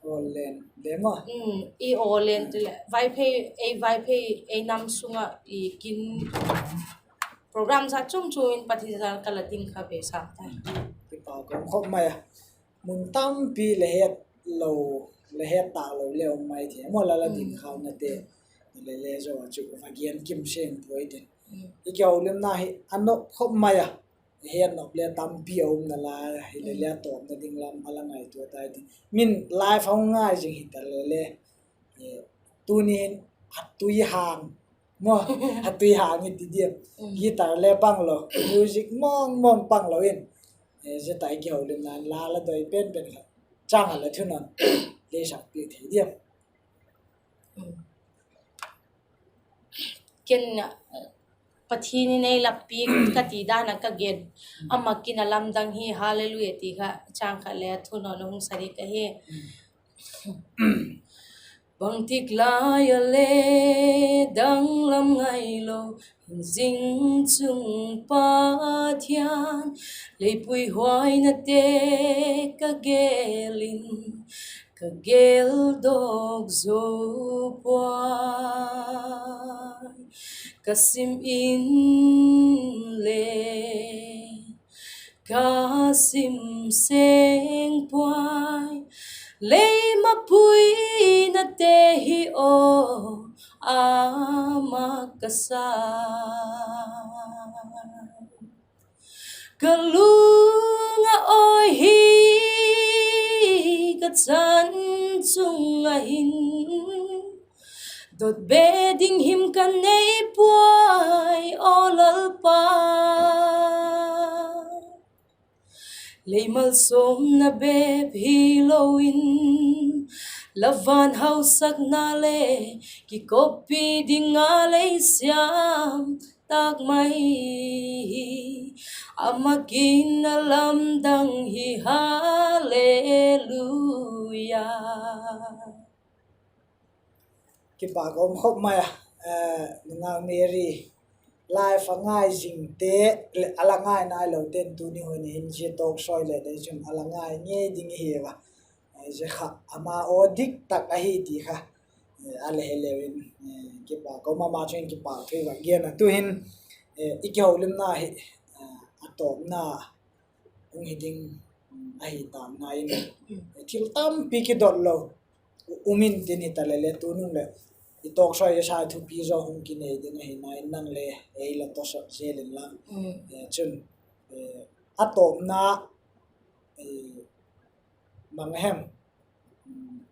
i aw len chuleh Vaiphei, ei Vaiphei ei nam sung ah i kin program zat chuam chuam in Pathian jal ka la ding kha ve sam tai. Kipak um khop mai a. Mun tampi le het lo, le het tak lo le um mai thei maw, la la ding khaunate. Hile le zaw chu va gen kim seng puai tin, i kihoulimna hi a nop khop mai a. Het nop le tampi a um nalai a, hile le a tawpna ding lam a la ngaitua tai tin, min live a hung ngai zing hita le le, tuni hin a tui hang maw, a tui hang i ti diam, guitar le pang lo, music mawng mawng pang lo in, zia tak i kihoulimna in la la doi pen pen khat chang a la thunawn le sak piak thei diam. Ken, Pathian in ei la piak ka ti dan ah ka gen, a mak in a lamdang hi Hallelujah ti kha chang khat le a thunawn a hung sa dik ahi. Bangtik lai a le danglam ngailo in zing chung Pathian, lei puihuainate ka gel in, ka geldok zo puai, ka sim in le ka sim seng puai, lei mapuinate hi aw, a mak ka sa. Ka lung a awi hi ka chan chung ah hin, dot be ding him ka nei puai aw Lalpa. Lei malsawmna bep hilo in, la van hausakna le kikoppi ding a lei siam tak mai hi. A makin a lamdang hi, halleluia. Kipak um khop mai a, Nungak Mary live a ngai zingte leh a la ngai nailote'n tuni hun hin zia talk show le dei chun a la ngai ngei ding i hi a. Zia kha ama aw dik tak ahi ti kha a la he leu in, kipak um, ama chung in kipak thu i va gen a. Tu'hin i kihoulimna hi a tawpna hung hi ding ahi tâkna in, thil tampi kidot lo um intin, hitaleh le tunung leh i talk show asa thupi zaw hung kinei ding ahina in, nang le ei la tawsot zel inla, chun a tawpna bang hem,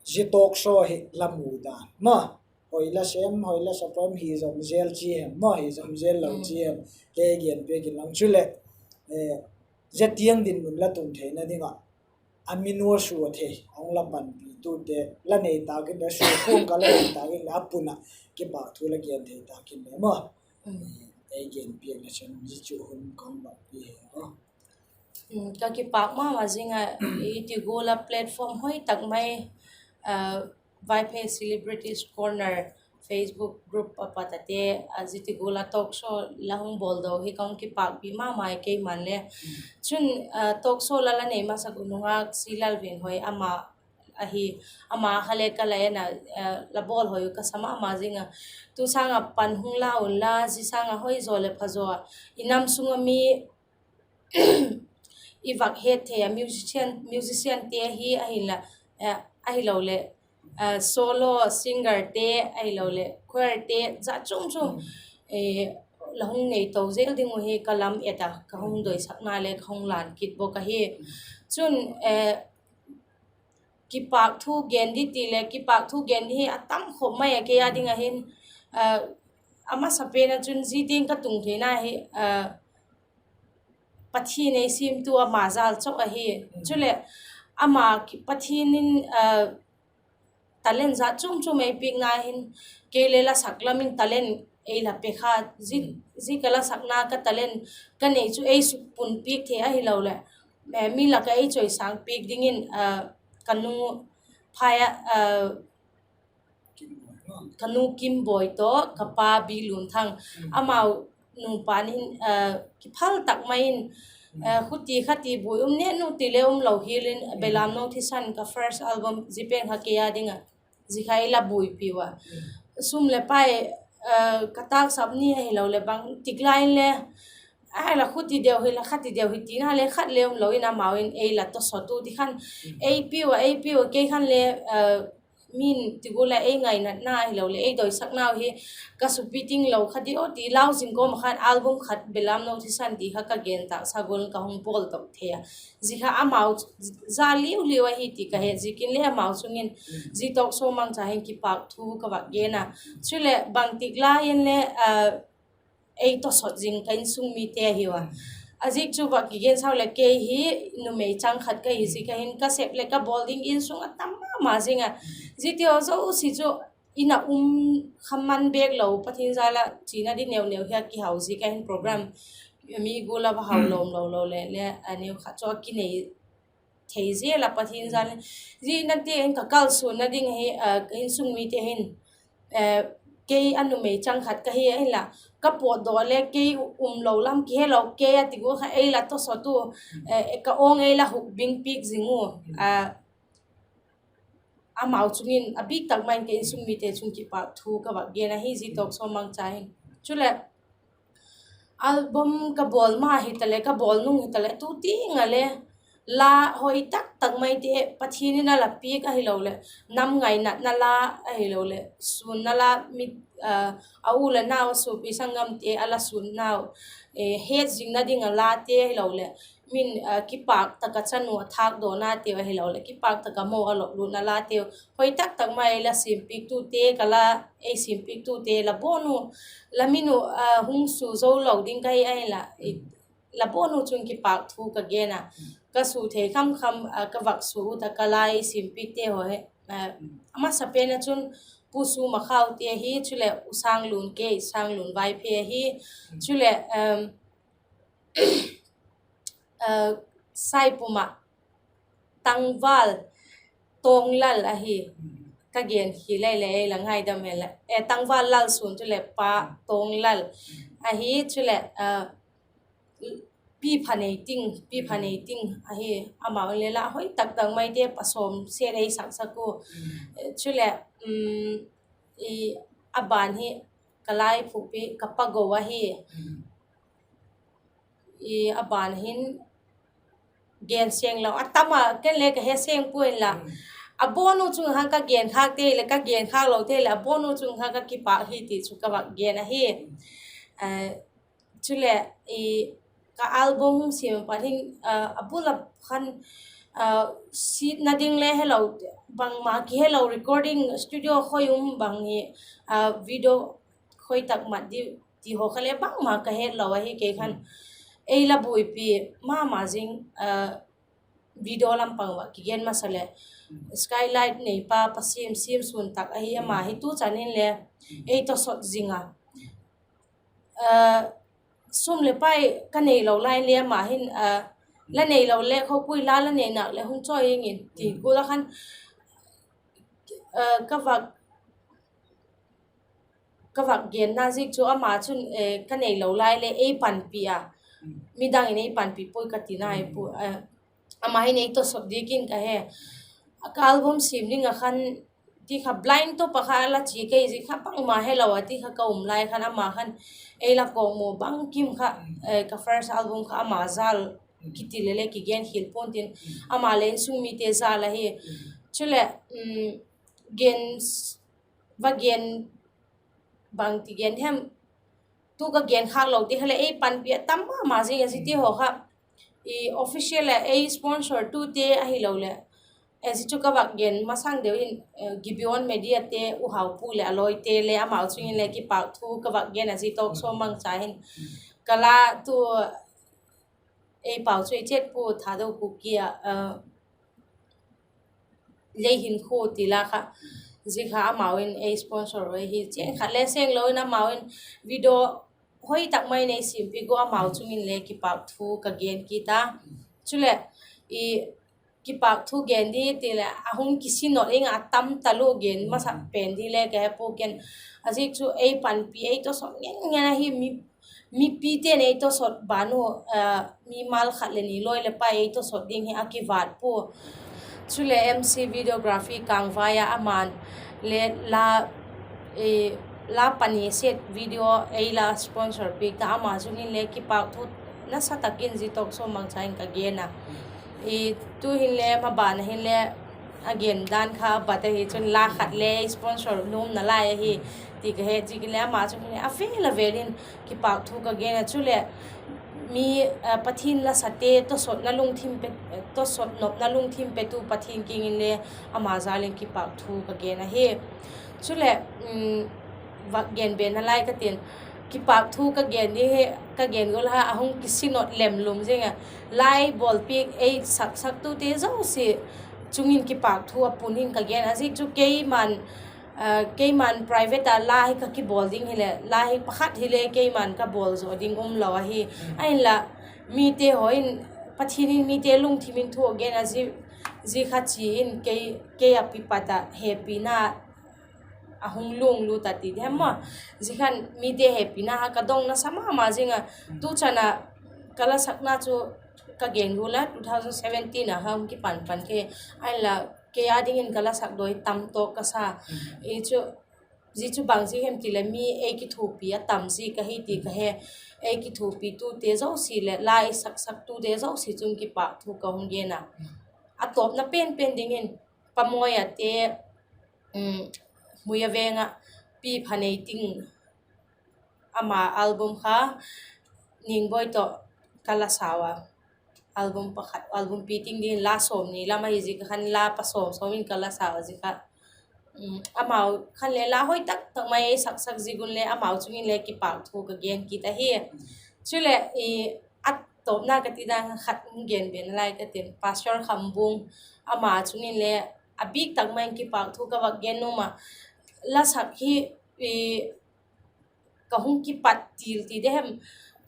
zia talk show hi la mu dan maw, hoi la sem, hoi la sa pam, hi zom zel chi hem maw, hi zom zel lo chi hem, le gen piak inlang, chuleh zia tiang dinmun la tun theina ding ah a mi nua sua thei a hung la panpitute la nei tâk in leh, sua pum ka la nei tâk in leh, a pun ah kipak thu la gen thei tâk in leh maw, ei gen piak le chan zia chu hun ka hung bak pi hi. Ka kipak ma ma zing a, i ti gual a platform hoi tak mai, Vaiphei Celebrities Corner Facebook group a pat ate, a zia ti gual a talk show la hung bawl do hi ka hung kipakpi ma ma i, keiman le. Chun talk show la la nei masak uh nungak Silal Venhoi ama ahi, ama kha le ka la en a, la bawl hoi uh ka sa ma ma zing a. Tu sâng ah pan hung la unla, zia sâng ah hoi zaw leh pha zaw a, i nam sung a mi i vak het thei a musician, musiciante hi ahinla, ahiloleh solo singerte, ahiloleh choirte, zat chuam chuam la hung nei to zel ding uh hi ka lam et a, ka hung doisakna le ka hung lân kit bawk ahi. Chun kipak thu gen di ti leh, kipak thu gen di hi a tam khop mai a, kei a ding a hin, a masapen ah chun zia ding ka tung theina hi, Pathian ei siamtu ama jâl chau ahi. Chuleh ama, Pathian in talent zat chuam chuam ei piakna hin, kei le la sak lam in talent ei la pe kha, zia ka la sakna ka talent ka nei chu ei sukpun piak thei ahiloleh mi lak ah ei chawisâng piak dingin ka nu phai ah, ka nu Kimboi tawh ka pa Bilunthang, amau nupa in kiphal tak mai in, khuti khati buai um ne nu ti le um lo hial in, Belamno Thisan ka first album zia pen kha kei a ding a, zia kha ei la buaipiu a, sum leh pai, ka tâksap ni ahiloleh bangtik lai inle, a la khuti deu hi la khati deu hi tina le khat le um lo in, amau in ei la tawsot u ti khan, ei piu a, ei piu a, kei khan le min ti gual a ei ngainatna ahiloleh ei doisaknau hi ka supiting lo kha di aw ti lau zing kawm ah khan album khat Belamno Thisan ti kha ka gen tâksa gual in ka hung bawldok thei a, zia kha amau jâl liu liu ahi ti ka het ziakin le amau chung in zia talk show mangcha hin kipak thu ka vak gen a. Chuleh bangtik lai inle ei tawsot zing ka insung mite ahiu a, a ziak chu vak kigen sau leh kei hi numei chang khat ka hi ziak a hin ka sep leh ka bawl ding insung a tam ma ma zing a, ziate haw zosia chu in a um kha man bêk lo, Pathian jâl ah chiana di neu neu hi a kihau ziak a hin program mi gual a va hau lawm lo lo le le a neu khat chu a kinei thei zel a Pathian jâl in. Zia nate in ka kalsuanna ding hi, ka insung mite hin, kei a numei chang khat ka hi ahinla, ka pawtdaw le kei umlo lam kihelo kei a ti gual kha ei la tawsot u, ka awng ei la hukbing piak zing u. Amau chung in a bîk tak mai in ka insung mite chung kipak thu ka vak gen ahi zia talk show mangcha hin. Chuleh album ka bawl ma hitaleh, ka bawl nung hitaleh, tu tiang a le la hoi tak tak maite Pathian in a la piak ahiloleh, nam ngainatna la ahiloleh, sûnna la, mi, a u leh nau, suapi sanggamte a la sûnnau, hetzingna ding a late ahiloleh, min, kipâk tak a chanu a thâkdawna teu ahiloleh, kipâk tak a mo a loplutna lateu, hoi tak tak mai la siampiaktute ka la, ei siampiaktute la bawn u, la min u hung su zo lo ding ka hi ahinla, la bawn u chung kipâk thu ka gen a, ka su thei kham kham ka vak su u tak a la ei siampiakte haw hi, a masapen ah chun Pu Su Makhaute ahi, chuleh U Sanglun, kei Sanglun Vaiphei ahi, chuleh, em, Saipum ah Tangval Tawnglal ahi. Ka gen hi lei leh ei la ngaidam hen la, Tangval Lalsuan chuleh Pa Tawnglal ahi. Chuleh Pi Phaneiting, Pi Phaneiting ahi. Amau le la hoi tak tak maite pasawm set ei saksak u. Chuleh a ban hi ka laiphuakpi ka Pa Go ahi. A ban hin gen seng lo a tam a, ken le ka he seng puai inla, a bawn u chung khan ka genkhâkte leh ka genkhâk lote leh a bawn u chung khan ka kipâk hi ti chu ka vak gen ahi. Chuleh ka album hung siam pat hin, a bul a khan, siatna ding le helo, bangma kihelo, recording studio khoi um bang hi, video khoi tak mat di ti haw kha le bangma ka hetlo ahi kei khan. Ei la buaipi ma ma zing, video lam pang ah kigen masa leh Skylight neipa Pa Siam, Siamsuan tak ahi, ama hi tu chan in le ei tawsot zing a. Sum leh pai ka neilo lai le ama hin, la neilo le khawpui la, la nei nâk leh hung chawi ing in ti gual a khan, ka vak, ka vak genna ziak chu ama chun, ka neilo lai le ei panpi a, midang in ei panpi puai ka ti nai pua. Ama hin ei tawsot diak in ka he. Ka album siam ding ah khan ti kha blind top ah kha la chia kei zi kha bangma helo a ti kha ka um lai khan ama khan ei la kawkmaw bangkim kha, ka first album kha ama jâl kiti le le kigen khial pua'n tin, ama le insung mite jâl ahi. Chuleh gen, va gen, bangti gen hem, tu ka genkhâk lo ti kha leh ei panpi a tam ma ma zing a, zia ti haw kha official ah ei sponsor tute ahiloleh, zia chu ka vak gen masang deu in, Gibeon Mediate u Haupu leh a lawite le amau chung in le kipâk thu ka vak gen a, zia talk show mangcha hin ka la tu ei pau chu ei chet pua Thadou Kuki ah, Lei Hinkhua ti la kha, zia kha amau in ei sponsor ui hi. Cheng khat le seng lo in amau in video hoi tak mai in ei siampi ua, amau chung in le kipâk thu ka gen kit a. Chuleh kipâk thu gen di ti leh a hung kisinot ing a, a tam talu gen masak pen di le ka he pua ken. A ziak chu ei panpi, ei tawsot ngen ngen ahi, mipite'n ei tawsot ban u, mimal khat leh ni lawi leh pai ei tawsot ding hi a kivat pua. Chuleh M C Videography Kangvai ah aman le la pani set video ei la sponsor piak ta, ama chung in le kipâk thu nasa tak in zia talk show mangcha in ka gen a. Tu'hin le maban ah hin le a gen dan kha a bat ahi chun la khat le sponsor nuam nalai ahi ti ka het ziakin le ama chung in le a vêl a vêl in kipâk thu ka gen a. Chuleh mi, Pathian lasate tawsot nopna lungthim petu Pathian kiang in le ama jâl in kipâk thu ka gen ahi. Chuleh vak gen be nalai ka tin, kipâk thu ka gen ding hi, ka gen gual kha a hung kisinot lemlum zing a, la ei bawlpiak, ei saksaktute zosia chung in kipâk thu a pun in ka gen a. Ziak chu keima'n private ah la hi ka kibawl ding hileh la hi pakhat hile keima'n ka bawl zaw ding umlo ahi. Ahinla mite haw in, Pathian in mite lungthim in thu a gen a, zia kha chi in kei a kipat ah hepina a hung luanglut a ti diam maw. Zia khan mite hepina kha ka dong nasa ma ma zing a. Tu chan a ka la sakna chu ka gen gual a two thousand seventeen a kha hung kipan pan kei. Ahinla kei â dingin ka la sak dawi tam tawk ka sa. Zia chu bang ziak hem ti leh mi ei kithuapi a tam ziak ahi ti ka he. Ei kithupitute zosia leh la ei saksaktute zosia chung kipâk thu ka hung gen a. A tawpna pen pen dingin Pa Mawia te, Hmuia Veng ah Pi Phaneiting, ama album kha Ningbawi tawh ka la sau a. Album pakhat, album pi ting dingin la sawmni lam ahi ziak a khan la pa sawm sawm in ka la sau a ziak a. Amau khan le la hoi tak tak mai ei saksak ziak un le amau chung in le kipâk thu ka gen kit ahi. Chuleh a tawpna ka ti dan khat hung gen be nalai ka tin, Pastor Khambung, ama chung in le a bîk tak mai in kipâk thu ka vak gen nuam a. La sak hi ka hung kipat til ti de hem,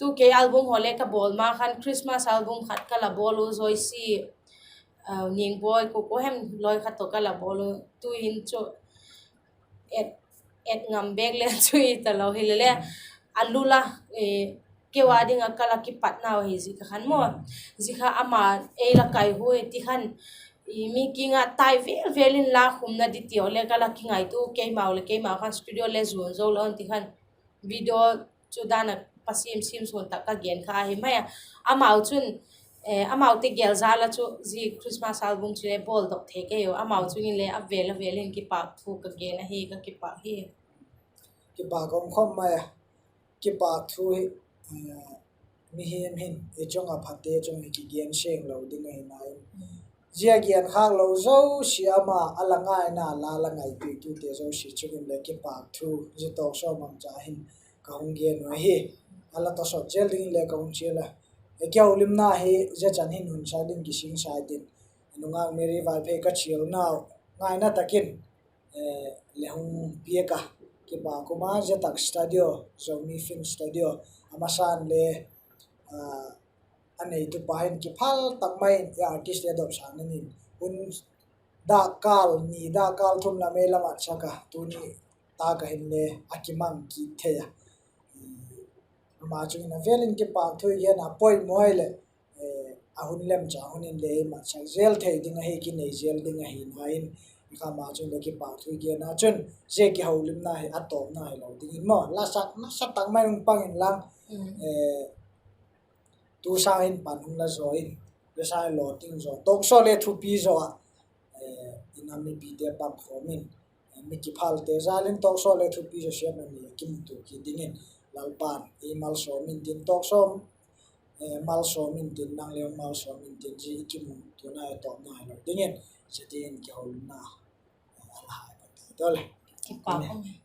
Tu kei album haw le ka bawl ma khan Christmas album khat ka la bawl u, Joyce, Ngingboi, kua kua hem lawi khat tawh ka la bawl u. Tu'hin chu et, et ngam bêk le chu i ta lo hile le, a lul a, keu a ding ah ka la kipatnau ahi zia kha khan maw. Zia kha ama ei la kaihuai ti khan, mi kiang ah tai vêl vêl in la khumna di ti haw le ka la kingaitua, keimau leh keimau khan studio le zuan zo lo ti khan, video chu dan ah pasiam siam suan tak ka gen kha ahi mai a. Amau chun, amaute gel jal a chu zia Christmas album chu le bawldok thei ka hiu. Amau chung in le a vêl a vêl in kipâk thu ka gen ahi, ka kipâk hi. Kipâk um khawm mai a. Kipâk thu hi, mihing hin i chung ah phate chung hi kigen seng lo ding ahi nai in, zia gen khâk lo zosia ama a la ngaina la la ngaituatute zosia chung in le kipâk thu zia talk show mangcha hin ka hung gen u ahi. A la tawsawt zel dingin le ka hung chial a. Kihoulimna hi zia chan hin hun sa ding kisingsa tin, nungak Mary Vaiphei ka chialnau ngaina tak in le hung piak a, kipâk um a. Zia tak studio, Zomi Film Studio, a masan le a neitupa hin kiphal tak mai in artist le dopsakna in hun dakkal ni dakkal thum lam ei la matsak a, tuni tak ah hin le a kimang kit thei a. Ama chung in a vêl in kipâk thu i gen a, poimaw leh a hun lemchang hun in le ei matsak zel thei ding ahi, kinei zel ding ahi nai in, kha ama chung le kipâk thu i gen a chun, zia kihoulimna hi a tawpna hilo dingin maw, la sak nasa tak mai hung pang inlang, tu sâng in pan hung la zaw in, zia sâng in lawting zaw, talk show le thupi zaw ah, i nam mipite pang khawm in, mi kiphalte jal in talk show le thupi zaw siam a ni a kimutua kit dingin Lalpa'n ei malsawm intin, talk show malsawm intin, nang le malsawm intin, zia i kimutuana a tawpna hilo dingin, zia ti in kihoulimna a la hai pa ta dol e. Kipâk um e.